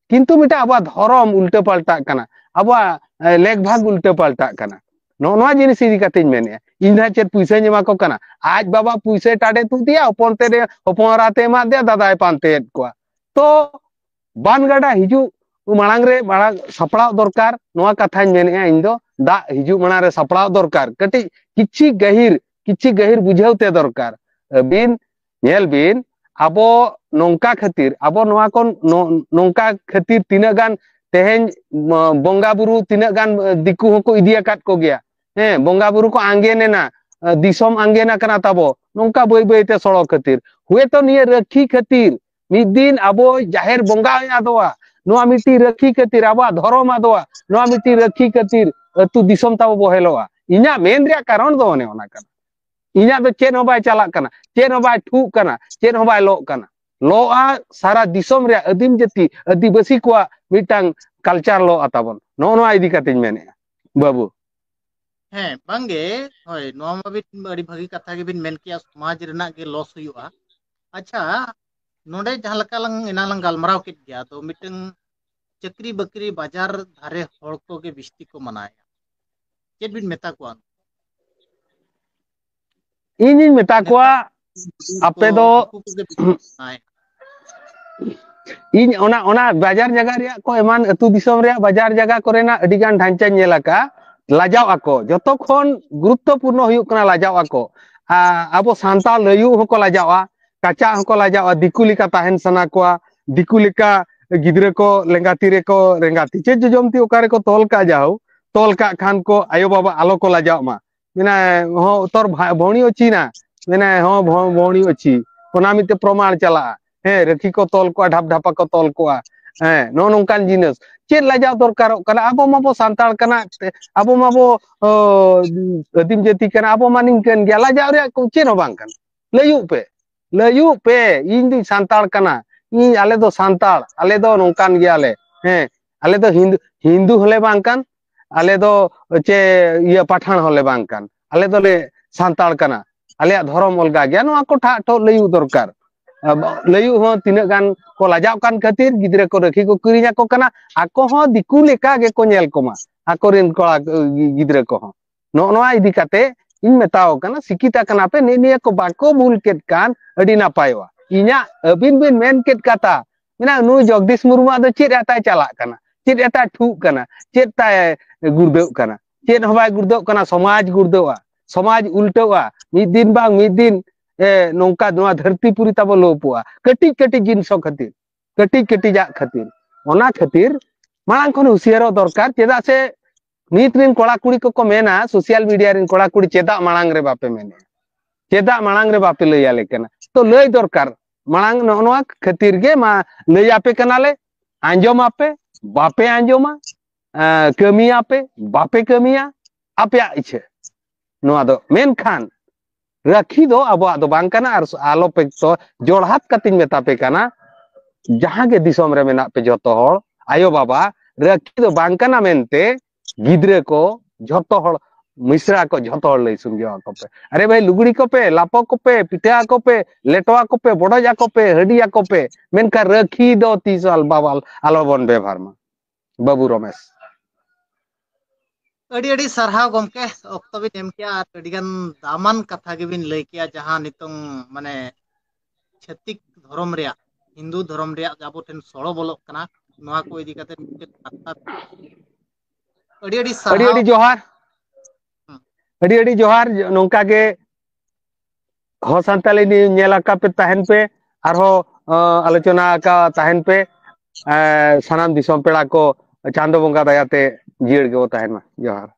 ᱠᱤᱱᱛᱩ ᱢᱤᱫᱴᱟᱝ ᱟᱵᱚᱣᱟᱜ ᱫᱷᱚᱨᱚᱢ ᱩᱞᱴᱟᱹ ᱯᱟᱞᱴᱟᱜ ᱠᱟᱱᱟ, ᱟᱵᱚᱣᱟᱜ ᱞᱮᱠ ᱵᱷᱟᱜᱽ ᱩᱞᱴᱟᱹ ᱯᱟᱞᱴᱟᱜ ᱠᱟᱱᱟ᱾ ᱱᱚᱜᱼᱚ ᱱᱚᱣᱟ ᱡᱤᱱᱤᱥ ᱤᱫᱤ ᱠᱟᱛᱮᱧ ᱢᱮᱱᱮᱫᱼᱟ᱾ ᱤᱧ ᱫᱚ ᱪᱮᱫ ᱯᱩᱭᱥᱟᱹᱧ ᱮᱢᱟ ᱠᱚ ᱠᱟᱱᱟ? ᱟᱡ ᱵᱟᱵᱟ ᱯᱩᱭᱥᱟᱹᱭ ᱴᱟᱰᱮ ᱛᱩᱫ ᱮᱭᱟ, ᱦᱚᱯᱚᱱ ᱛᱮᱫ ᱦᱚᱯᱚᱱ ᱮᱨᱟ ᱛᱮ ᱮᱢᱟᱫ ᱫᱮᱭᱟ, ᱫᱟᱫᱟᱭ ᱯᱟᱱᱛᱮᱭᱮᱫ ᱠᱚᱣᱟ᱾ ᱛᱚ ᱵᱟᱱ ᱜᱟᱰᱟ ᱦᱤᱡᱩᱜ ᱢᱟᱲᱟᱝ ᱨᱮ ᱢᱟᱲᱟᱝ ᱥᱟᱯᱲᱟᱣ ᱫᱚᱨᱠᱟᱨ, ᱱᱚᱣᱟ ᱠᱟᱛᱷᱟᱧ ᱢᱮᱱᱮᱫᱼᱟ ᱤᱧ ᱫᱚ᱾ ᱫᱟᱜ ᱦᱤᱡᱩᱜ ᱢᱟᱲᱟᱝ ᱨᱮ ᱥᱟᱯᱲᱟᱣ ᱫᱚᱨᱠᱟᱨ, ᱠᱟᱹᱴᱤᱡ ᱠᱤᱪᱷᱤ ᱜᱟᱹᱦᱤᱨ, ᱠᱤᱪᱷᱤ ᱜᱟᱹᱦᱤᱨ ᱵᱩᱡᱷᱟᱹᱣ ᱛᱮ ᱫᱚᱨᱠᱟᱨ᱾ ᱟᱹᱵᱤᱱ ᱧᱮᱞ ᱵᱤᱱ, ᱟᱵᱚ ᱱᱚᱝᱠᱟ ᱠᱷᱟᱹᱛᱤᱨ, ᱟᱵᱚ ᱱᱚᱣᱟ ᱠᱚ ᱱᱚ-, ᱱᱚᱝᱠᱟ ᱠᱷᱟᱹᱛᱤᱨ ᱛᱤᱱᱟᱹᱜ ᱜᱟᱱ ᱛᱮᱦᱮᱧ ᱵᱚᱸᱜᱟ ᱵᱩᱨᱩ ᱛᱤᱱᱟᱹᱜ ᱜᱟᱱ ᱫᱤᱠᱩ ᱦᱚᱸᱠᱚ ᱤᱫᱤ ᱟᱠᱟᱫ ᱠᱚᱜᱮᱭᱟ᱾ ᱦᱮᱸ, ᱵᱚᱸᱜᱟ ᱵᱩᱨᱩ ᱠᱚ ᱟᱸᱜᱮᱱ ᱮᱱᱟ, ᱫᱤᱥᱚᱢ ᱟᱸᱜᱮᱱ ᱟᱠᱟᱱᱟ ᱛᱟᱵᱚ, ᱱᱚᱝᱠᱟ ᱵᱟᱹᱭ ᱵᱟᱹᱭ ᱛᱮ ᱥᱚᱲᱚᱠ ᱠᱷᱟᱹᱛᱤᱨ᱾ ᱦᱩᱭᱛᱚ ᱱᱤᱭᱟᱹ ᱨᱟᱹᱠᱷᱤ ᱠᱷᱟᱹᱛᱤᱨ ᱢᱤᱫ ᱫᱤᱱ ᱟᱵᱚ ᱡᱟᱦᱮᱨ ᱵᱚᱸᱜᱟ ᱦᱚᱸᱭ ᱟᱫᱚᱜᱼᱟ, ᱱᱚᱣᱟ ᱢᱤᱫᱴᱤᱡ ᱨᱟᱹᱠᱷᱤ ᱠᱷᱟᱹᱛᱤᱨ, ᱟᱵᱚᱣᱟᱜ ᱫᱷᱚᱨᱚᱢ ᱟᱫᱚᱜᱼᱟ, ᱱᱚᱣᱟ ᱢᱤᱫᱴᱤᱡ ᱨᱟᱹᱠᱷᱤ ᱠᱷᱟᱹᱛᱤᱨ ᱟᱹᱛᱩ ᱫᱤᱥᱚᱢ ᱛᱟᱵᱚ ᱵᱚᱦᱮᱞᱚᱜᱼᱟ᱾ ᱤᱧᱟᱹᱜ ᱢᱮᱱ ᱨᱮᱭᱟᱜ ᱠᱟᱨᱚᱱ ᱫᱚ ᱚᱱᱮ ᱚᱱᱟ ᱠᱟᱱᱟ᱾ ᱤᱧᱟᱹᱜ ᱫᱚ ᱪᱮᱫ ᱦᱚᱸ ᱵᱟᱭ ᱪᱟᱞᱟᱜ ᱠᱟᱱᱟ, ᱪᱮᱫ ᱦᱚᱸ ᱵᱟᱭ ᱴᱷᱩᱜ ᱠᱟᱱᱟ, ᱪᱮᱫ ᱦᱚᱸ ᱵᱟᱭ ᱞᱚᱜ ᱠᱟᱱᱟ᱾ ᱞᱚᱜᱼᱟ ᱥᱟᱨᱟ ᱫᱤᱥᱚᱢ ᱨᱮᱭᱟᱜ ᱟᱹᱫᱤᱢ ᱡᱟᱹᱛᱤ ᱟᱹᱫᱤᱵᱟᱹᱥᱤ ᱠᱚᱣᱟᱜ ᱢᱤᱫᱴᱟᱝ ᱠᱟᱞᱪᱟᱨ ᱞᱚᱜᱼᱟ ᱛᱟᱵᱚᱱ᱾ ᱱᱚᱜᱼᱚ ᱱᱚᱣᱟ ᱤᱫᱤ ᱠᱟᱛᱮᱧ ᱢᱮᱱᱮᱫᱼᱟ ᱵᱟᱹᱵᱩ᱾ ᱦᱮᱸ, ᱵᱟᱝᱜᱮ, ᱦᱳᱭ, ᱱᱚᱣᱟ ᱢᱟᱵᱤᱱ ᱟᱹᱰᱤ ᱵᱷᱟᱹᱜᱤ ᱠᱟᱛᱷᱟ ᱜᱮᱵᱤᱱ ᱢᱮᱱ ᱠᱮᱜᱼᱟ, ᱥᱚᱢᱟᱡᱽ ᱨᱮᱱᱟᱜ ᱜᱮ ᱞᱚᱥ ᱦᱩᱭᱩᱜᱼᱟ᱾ ᱟᱪᱪᱷᱟ, ᱱᱚᱰᱮ ᱡᱟᱦᱟᱸ ᱞᱮᱠᱟ ᱞᱟᱝ ᱮᱱᱟᱝ ᱞᱟᱝ ᱜᱟᱞᱢᱟᱨᱟᱣ ᱠᱮᱫ ᱜᱮᱭᱟ, ᱟᱫᱚ ᱢᱤᱫᱴᱟᱝ ᱪᱟᱹᱠᱨᱤ ᱵᱟᱹᱠᱨᱤ ᱵᱟᱡᱟᱨ ᱫᱷᱟᱨᱮ ᱦᱚᱲ ᱠᱚᱜᱮ ᱵᱤᱥᱛᱤ ᱠᱚ ᱢᱟᱱᱟᱣᱮᱫᱼᱟ᱾ ᱪᱮᱫ ᱵᱤᱱ ᱢᱮᱛᱟ ᱠᱚᱣᱟ? ᱤᱧᱤᱧ ᱢᱮᱛᱟ ᱠᱚᱣᱟ, ᱟᱯᱮ ᱫᱚ ᱩᱱᱠᱩ ᱠᱚᱜᱮ ᱵᱤᱥᱛᱤ ᱠᱚ ᱢᱟᱱᱟᱣᱮᱫᱼᱟ᱾ ᱤᱧ ᱚᱱᱟ, ᱚᱱᱟ ᱵᱟᱡᱟᱨ ᱡᱟᱭᱜᱟ ᱨᱮᱭᱟᱜ ᱠᱚ ᱮᱢᱟᱱ ᱟᱹᱛᱩ ᱫᱤᱥᱚᱢ ᱨᱮᱭᱟᱜ ᱵᱟᱡᱟᱨ ᱡᱟᱭᱜᱟ ᱠᱚᱨᱮᱱᱟᱜ ᱟᱹᱰᱤ ᱜᱟᱱ ᱰᱷᱟᱧᱪᱟᱧ ᱧᱮᱞ ᱟᱠᱟᱫᱼᱟ᱾ ᱞᱟᱡᱟᱣ ᱟᱠᱚ, ᱡᱚᱛᱚ ᱠᱷᱚᱱ ᱜᱩᱨᱩᱛᱛᱚᱯᱩᱨᱱᱚ ᱦᱩᱭᱩᱜ ᱠᱟᱱᱟ ᱞᱟᱡᱟᱣ ᱟᱠᱚ᱾ ᱟ-, ᱟᱵᱚ ᱥᱟᱱᱛᱟᱲ ᱞᱟᱹᱭᱩᱜ ᱦᱚᱸᱠᱚ ᱞᱟᱡᱟᱣᱟ, ᱠᱟᱪᱟ ᱦᱚᱸᱠᱚ ᱞᱟᱡᱟᱣᱟ, ᱫᱤᱠᱩ ᱞᱮᱠᱟ ᱛᱟᱦᱮᱱ ᱥᱟᱱᱟ ᱠᱚᱣᱟ, ᱫᱤᱠᱩ ᱞᱮᱠᱟ ᱜᱤᱫᱽᱨᱟᱹ ᱠᱚ ᱞᱮᱸᱜᱟ ᱛᱤ ᱨᱮᱠᱚ, ᱞᱮᱸᱜᱟ ᱛᱤ ᱪᱮᱫ ᱡᱚᱡᱚᱢ ᱛᱤ ᱚᱠᱟ ᱨᱮᱠᱚ ᱛᱚᱞ ᱠᱟᱜ, ᱡᱟᱦᱳ ᱛᱚᱞ ᱠᱟᱜ ᱠᱷᱟᱱ ᱠᱚ ᱟᱭᱳ ᱵᱟᱵᱟ ᱟᱞᱚ ᱠᱚ ᱞᱟᱡᱟᱣ ᱢᱟ᱾ ᱢᱮᱱᱟᱭ ᱦᱚᱸ ᱛᱚᱨ ᱵᱷᱟ- ᱵᱷᱚᱣᱱᱤ ᱚᱪᱤᱱᱟ, ᱢᱮᱱᱟᱭ ᱦᱚᱸ ᱵᱷᱚ- ᱵᱷᱚᱣᱱᱤ ᱚᱪᱤ, ᱚᱱᱟ ᱢᱤᱫᱴᱮᱱ ᱯᱨᱚᱢᱟᱬ ᱪᱟᱞᱟᱜᱼᱟ᱾ ᱦᱮᱸ, ᱨᱟᱹᱠᱷᱤ ᱠᱚ ᱛᱚᱞ ᱠᱚᱜᱼᱟ, ᱰᱷᱟᱯ ᱰᱷᱟᱯᱟ ᱠᱚ ᱛᱚᱞ ᱠᱚᱜᱼᱟ᱾ ᱦᱮᱸ, ᱱᱚᱜᱼᱚ ᱱᱚᱝᱠᱟᱱ ᱡᱤᱱᱤᱥ᱾ ᱪᱮᱫ ᱞᱟᱡᱟᱣ ᱫᱚᱨᱠᱟᱨᱚᱜ ᱠᱟᱱᱟ? ᱟᱵᱚ ᱢᱟᱵᱚ ᱥᱟᱱᱛᱟᱲ ᱠᱟᱱᱟ, ᱟᱵᱚ ᱢᱟᱵᱚ ᱚ, ᱟᱹᱫᱤᱢ ᱡᱟᱹᱛᱤ ᱠᱟᱱᱟ, ᱟᱵᱚ ᱢᱟ ᱱᱤᱝᱠᱟᱹᱱ ᱜᱮᱭᱟ, ᱞᱟᱡᱟᱣ ᱨᱮᱭᱟᱜ ᱠᱚ ᱪᱮᱫ ᱦᱚᱸ ᱵᱟᱝ ᱠᱟᱱᱟ᱾ ᱞᱟᱹᱭᱩᱜ ᱯᱮ, ᱞᱟᱹᱭᱩᱜ ᱯᱮ, ᱤᱧ ᱫᱩᱧ ᱥᱟᱱᱛᱟᱲ ᱠᱟᱱᱟ, ᱤᱧ, ᱟᱞᱮ ᱫᱚ ᱥᱟᱱᱛᱟᱲ, ᱟᱞᱮ ᱫᱚ ᱱᱚᱝᱠᱟᱱ ᱜᱮᱭᱟᱞᱮ᱾ ᱦᱮᱸ, ᱟᱞᱮ ᱫᱚ ᱦᱤᱱᱫᱩ, ᱦᱤᱱᱫᱩ ᱦᱚᱸᱞᱮ ᱵᱟᱝ ᱠᱟᱱ, ᱟᱞᱮ ᱫᱚ ᱪᱮ ᱤᱭᱟᱹ ᱯᱟᱴᱷᱟᱱ ᱦᱚᱸᱞᱮ ᱵᱟᱝ ᱠᱟᱱ, ᱟᱞᱮ ᱫᱚᱞᱮ ᱥᱟᱱᱛᱟᱲ ᱠᱟᱱᱟ, ᱟᱞᱮᱭᱟᱜ ᱫᱷᱚᱨᱚᱢ ᱚᱞᱜᱟ ᱜᱮᱭᱟ᱾ ᱱᱚᱣᱟ ᱠᱚ ᱴᱷᱟᱜ ᱴᱷᱚᱜ ᱞᱟᱹᱭᱩᱜ ᱫᱚᱨᱠᱟᱨ᱾ ᱟᱵ-, ᱞᱟᱹᱭᱩᱜ ᱦᱚᱸ ᱛᱤᱱᱟᱹᱜ ᱜᱟᱱ ᱠᱚ ᱞᱟᱡᱟᱜ ᱠᱟᱱ ᱠᱷᱟᱹᱛᱤᱨ ᱜᱤᱫᱽᱨᱟᱹ ᱠᱚ ᱨᱟᱹᱠᱷᱤ ᱠᱚ ᱠᱤᱨᱤᱧ ᱟᱠᱚ ᱠᱟᱱᱟ, ᱟᱠᱚ ᱦᱚᱸ ᱫᱤᱠᱩ ᱞᱮᱠᱟ ᱜᱮᱠᱚ ᱧᱮᱞ ᱠᱚᱢᱟ ᱟᱠᱚᱨᱮᱱ ᱠᱚᱲᱟ ᱜᱤᱫᱽᱨᱟᱹ ᱠᱚᱦᱚᱸ᱾ ᱱᱚᱜᱼᱚ ᱱᱚᱣᱟ ᱤᱫᱤ ᱠᱟᱛᱮ ᱤᱧ ᱢᱮᱛᱟᱣ ᱠᱟᱱᱟ, ᱥᱤᱠᱠᱷᱤᱛ ᱟᱠᱟᱱᱟ ᱯᱮ, ᱱᱤᱭᱟᱹ ᱱᱤᱭᱟᱹ ᱠᱚ ᱵᱟᱠᱚ ᱵᱷᱩᱞ ᱠᱮᱫ ᱠᱷᱟᱱ ᱟᱹᱰᱤ ᱱᱟᱯᱟᱭᱚᱜᱼᱟ᱾ ᱤᱧᱟᱹᱜ ᱟᱹᱵᱤᱱ ᱵᱤᱱ ᱢᱮᱱ ᱠᱮᱫ ᱠᱟᱛᱷᱟ ᱢᱮᱱᱟᱜᱼᱟ, ᱱᱩᱭ ᱡᱚᱜᱽᱫᱤᱥ ᱢᱩᱨᱢᱩᱣᱟᱜ ᱫᱚ ᱪᱮᱫ ᱮ ᱛᱟᱭ ᱪᱟᱞᱟᱜ ᱠᱟᱱᱟ, ᱪᱮᱫ ᱮ ᱛᱟᱭ ᱴᱷᱩᱜ ᱠᱟᱱᱟ, ᱪᱮᱫ ᱛᱟᱭ ᱜᱩᱲᱫᱟᱹᱜ ᱠᱟᱱᱟ? ᱪᱮᱫ ᱦᱚᱸ ᱵᱟᱭ ᱜᱩᱲᱫᱟᱹᱜ ᱠᱟᱱᱟ᱾ ᱥᱚᱢᱟᱡᱽ ᱜᱩᱲᱫᱟᱹᱜᱼᱟ, ᱥᱚᱢᱟᱡᱽ ᱩᱞᱴᱟᱹᱜᱼᱟ, ᱢᱤᱫ ᱫᱤᱱ ᱵᱟᱝ ᱢᱤᱫ ᱫᱤᱱ ᱮ, ᱱᱚᱝᱠᱟ ᱱᱚᱣᱟ ᱫᱷᱟᱹᱨᱛᱤ ᱯᱩᱨᱤ ᱛᱟᱵᱚ ᱞᱳᱯᱚᱜᱼᱟ, ᱠᱟᱹᱴᱤᱡ ᱠᱟᱹᱴᱤᱡ ᱡᱤᱱᱤᱥ ᱠᱷᱟᱹᱛᱤᱨ, ᱠᱟᱹᱴᱤᱡ ᱠᱟᱹᱴᱤᱡᱟᱜ ᱠᱷᱟᱹᱛᱤᱨ᱾ ᱚᱱᱟ ᱠᱷᱟᱹᱛᱤᱨ ᱢᱟᱲᱟᱝ ᱠᱷᱚᱱ ᱦᱩᱸᱥᱤᱭᱟᱨᱚᱜ ᱫᱚᱨᱠᱟᱨ᱾ ᱪᱮᱫᱟᱜ ᱥᱮ ᱱᱤᱛ ᱨᱮᱱ ᱠᱚᱲᱟ ᱠᱩᱲᱤ ᱠᱚᱠᱚ ᱢᱮᱱᱟ, ᱥᱳᱥᱟᱞ ᱢᱤᱰᱤᱭᱟ ᱨᱮᱱ ᱠᱚᱲᱟ ᱠᱩᱲᱤ, "ᱪᱮᱫᱟᱜ ᱢᱟᱲᱟᱝ ᱨᱮ ᱵᱟᱯᱮ ᱢᱮᱱᱮᱫᱼᱟ? ᱪᱮᱫᱟᱜ ᱢᱟᱲᱟᱝ ᱨᱮ ᱵᱟᱯᱮ ᱞᱟᱹᱭ ᱟᱞᱮ ᱠᱟᱱᱟ?" ᱛᱚ ᱞᱟᱹᱭ ᱫᱚᱨᱠᱟᱨ ᱢᱟᱲᱟᱝ᱾ ᱱᱚᱜᱼᱚ ᱱᱚᱣᱟ ᱠᱷᱟᱹᱛᱤᱨ ᱜᱮ ᱢᱟ ᱞᱟᱹᱭ ᱟᱯᱮ ᱠᱟᱱᱟᱞᱮ, ᱟᱸᱡᱚᱢ ᱟᱯᱮ, ᱵᱟᱯᱮ ᱟᱸᱡᱚᱢᱟ, ᱮᱸ, ᱠᱟᱹᱢᱤᱭᱟᱯᱮ, ᱵᱟᱯᱮ ᱠᱟᱹᱢᱤᱭᱟ, ᱟᱯᱮᱭᱟᱜ ᱤᱪᱪᱷᱟᱹ᱾ ᱱᱚᱣᱟ ᱫᱚ ᱢᱮᱱᱠᱷᱟᱱ ᱨᱟᱹᱠᱷᱤ ᱫᱚ ᱟᱵᱚᱣᱟᱜ ᱫᱚ ᱵᱟᱝ ᱠᱟᱱᱟ᱾ ᱟᱨ ᱟᱞᱚᱯᱮ ᱛᱚ ᱡᱚᱲᱦᱟᱛ ᱠᱟᱛᱮᱧ ᱢᱮᱛᱟ ᱯᱮ ᱠᱟᱱᱟ, ᱡᱟᱦᱟᱸ ᱜᱮ ᱫᱤᱥᱚᱢ ᱨᱮ ᱢᱮᱱᱟᱜ ᱯᱮ ᱡᱚᱛᱚ ᱦᱚᱲ, ᱟᱭᱳ ᱵᱟᱵᱟ, ᱨᱟᱹᱠᱷᱤ ᱫᱚ ᱵᱟᱝ ᱠᱟᱱᱟ ᱢᱮᱱᱛᱮ ᱜᱤᱫᱽᱨᱟᱹ ᱠᱚ ᱡᱷᱚᱛᱚ ᱦᱚᱲ, ᱢᱤᱥᱨᱟ ᱠᱚ ᱡᱷᱚᱛᱚ ᱦᱚᱲ ᱞᱟᱹᱭ ᱥᱩᱢᱡᱷᱟᱹᱣ ᱟᱠᱚ ᱯᱮ᱾ ᱟᱨᱮ ᱵᱷᱟᱹᱭ, ᱞᱩᱜᱽᱲᱤ ᱠᱚᱯᱮ, ᱞᱟᱯᱚ ᱠᱚᱯᱮ, ᱯᱤᱴᱷᱟᱹ ᱟᱠᱚ ᱯᱮ, ᱞᱮᱴᱚ ᱟᱠᱚ ᱯᱮ, ᱵᱚᱰᱚᱡ ᱟᱠᱚ ᱯᱮ, ᱦᱟᱹᱰᱤ ᱟᱠᱚ ᱯᱮ, ᱢᱮᱱᱠᱷᱟᱱ ᱨᱟᱹᱠᱷᱤ ᱫᱚ ᱛᱤᱥ ᱦᱚᱸ ᱟᱞ-, ᱵᱟᱵᱟᱞ-, ᱟᱞᱚᱵᱚᱱ ᱵᱮᱵᱷᱟᱨ ᱢᱟ᱾ ᱵᱟᱹᱵᱩ ᱨᱚᱢᱮᱥ᱾ ᱟᱹᱰᱤ ᱟᱹᱰᱤ ᱥᱟᱨᱦᱟᱣ ᱜᱚᱢᱠᱮ, ᱚᱠᱛᱚ ᱵᱤᱱ ᱮᱢ ᱠᱮᱜᱼᱟ ᱟᱨ ᱟᱹᱰᱤ ᱜᱟᱱ ᱫᱟᱢᱟᱱ ᱠᱟᱛᱷᱟ ᱜᱮᱵᱤᱱ ᱞᱟᱹᱭ ᱠᱮᱜᱼᱟ, ᱡᱟᱦᱟᱸ ᱱᱤᱛᱚᱝ ᱢᱟᱱᱮ ᱪᱷᱟᱹᱛᱤᱠ ᱫᱷᱚᱨᱚᱢ ᱨᱮᱭᱟᱜ, ᱦᱤᱱᱫᱩ ᱫᱷᱚᱨᱚᱢ ᱨᱮᱭᱟᱜ ᱟᱵᱚ ᱴᱷᱮᱱ ᱥᱚᱲᱚ ᱵᱚᱞᱚᱜ ᱠᱟᱱᱟ, ᱱᱚᱣᱟ ᱠᱚ ᱤᱫᱤ ᱠᱟᱛᱮ ᱢᱤᱫᱴᱮᱱ ᱠᱟᱛᱷᱟ᱾ ᱟᱹᱰᱤ ᱟᱹᱰᱤ ᱟᱹᱰᱤ ᱥᱟᱨᱦᱟᱣ᱾ ᱟᱹᱰᱤ ᱡᱚᱦᱟᱨ᱾ ᱦᱩᱸ᱾ ᱟᱹᱰᱤ ᱟᱹᱰᱤ ᱡᱚᱦᱟᱨ᱾ ᱱᱚᱝᱠᱟ ᱜᱮ ᱦᱚᱸ ᱥᱟᱱᱛᱟᱲᱤ ᱱᱤᱭᱩᱡᱽ ᱧᱮᱞ ᱟᱠᱟᱫ ᱯᱮ ᱛᱟᱦᱮᱱ ᱯᱮ, ᱟᱨᱦᱚᱸ, ᱟᱸ, ᱟᱞᱳᱪᱚᱱᱟ ᱟᱠᱟᱫ ᱛᱟᱦᱮᱱ ᱯᱮ᱾ ᱟᱸ, ᱥᱟᱱᱟᱢ ᱫᱤᱥᱚᱢ ᱯᱮᱲᱟ ᱠᱚ ᱪᱟᱸᱫᱚ ᱵᱚᱸᱜᱟ ᱫᱟᱭᱟᱛᱮ ᱡᱤᱭᱟᱹᱲ ᱜᱮᱵᱚ ᱛᱟᱦᱮᱱ ᱢᱟ᱾ ᱡᱚᱦᱟᱨ᱾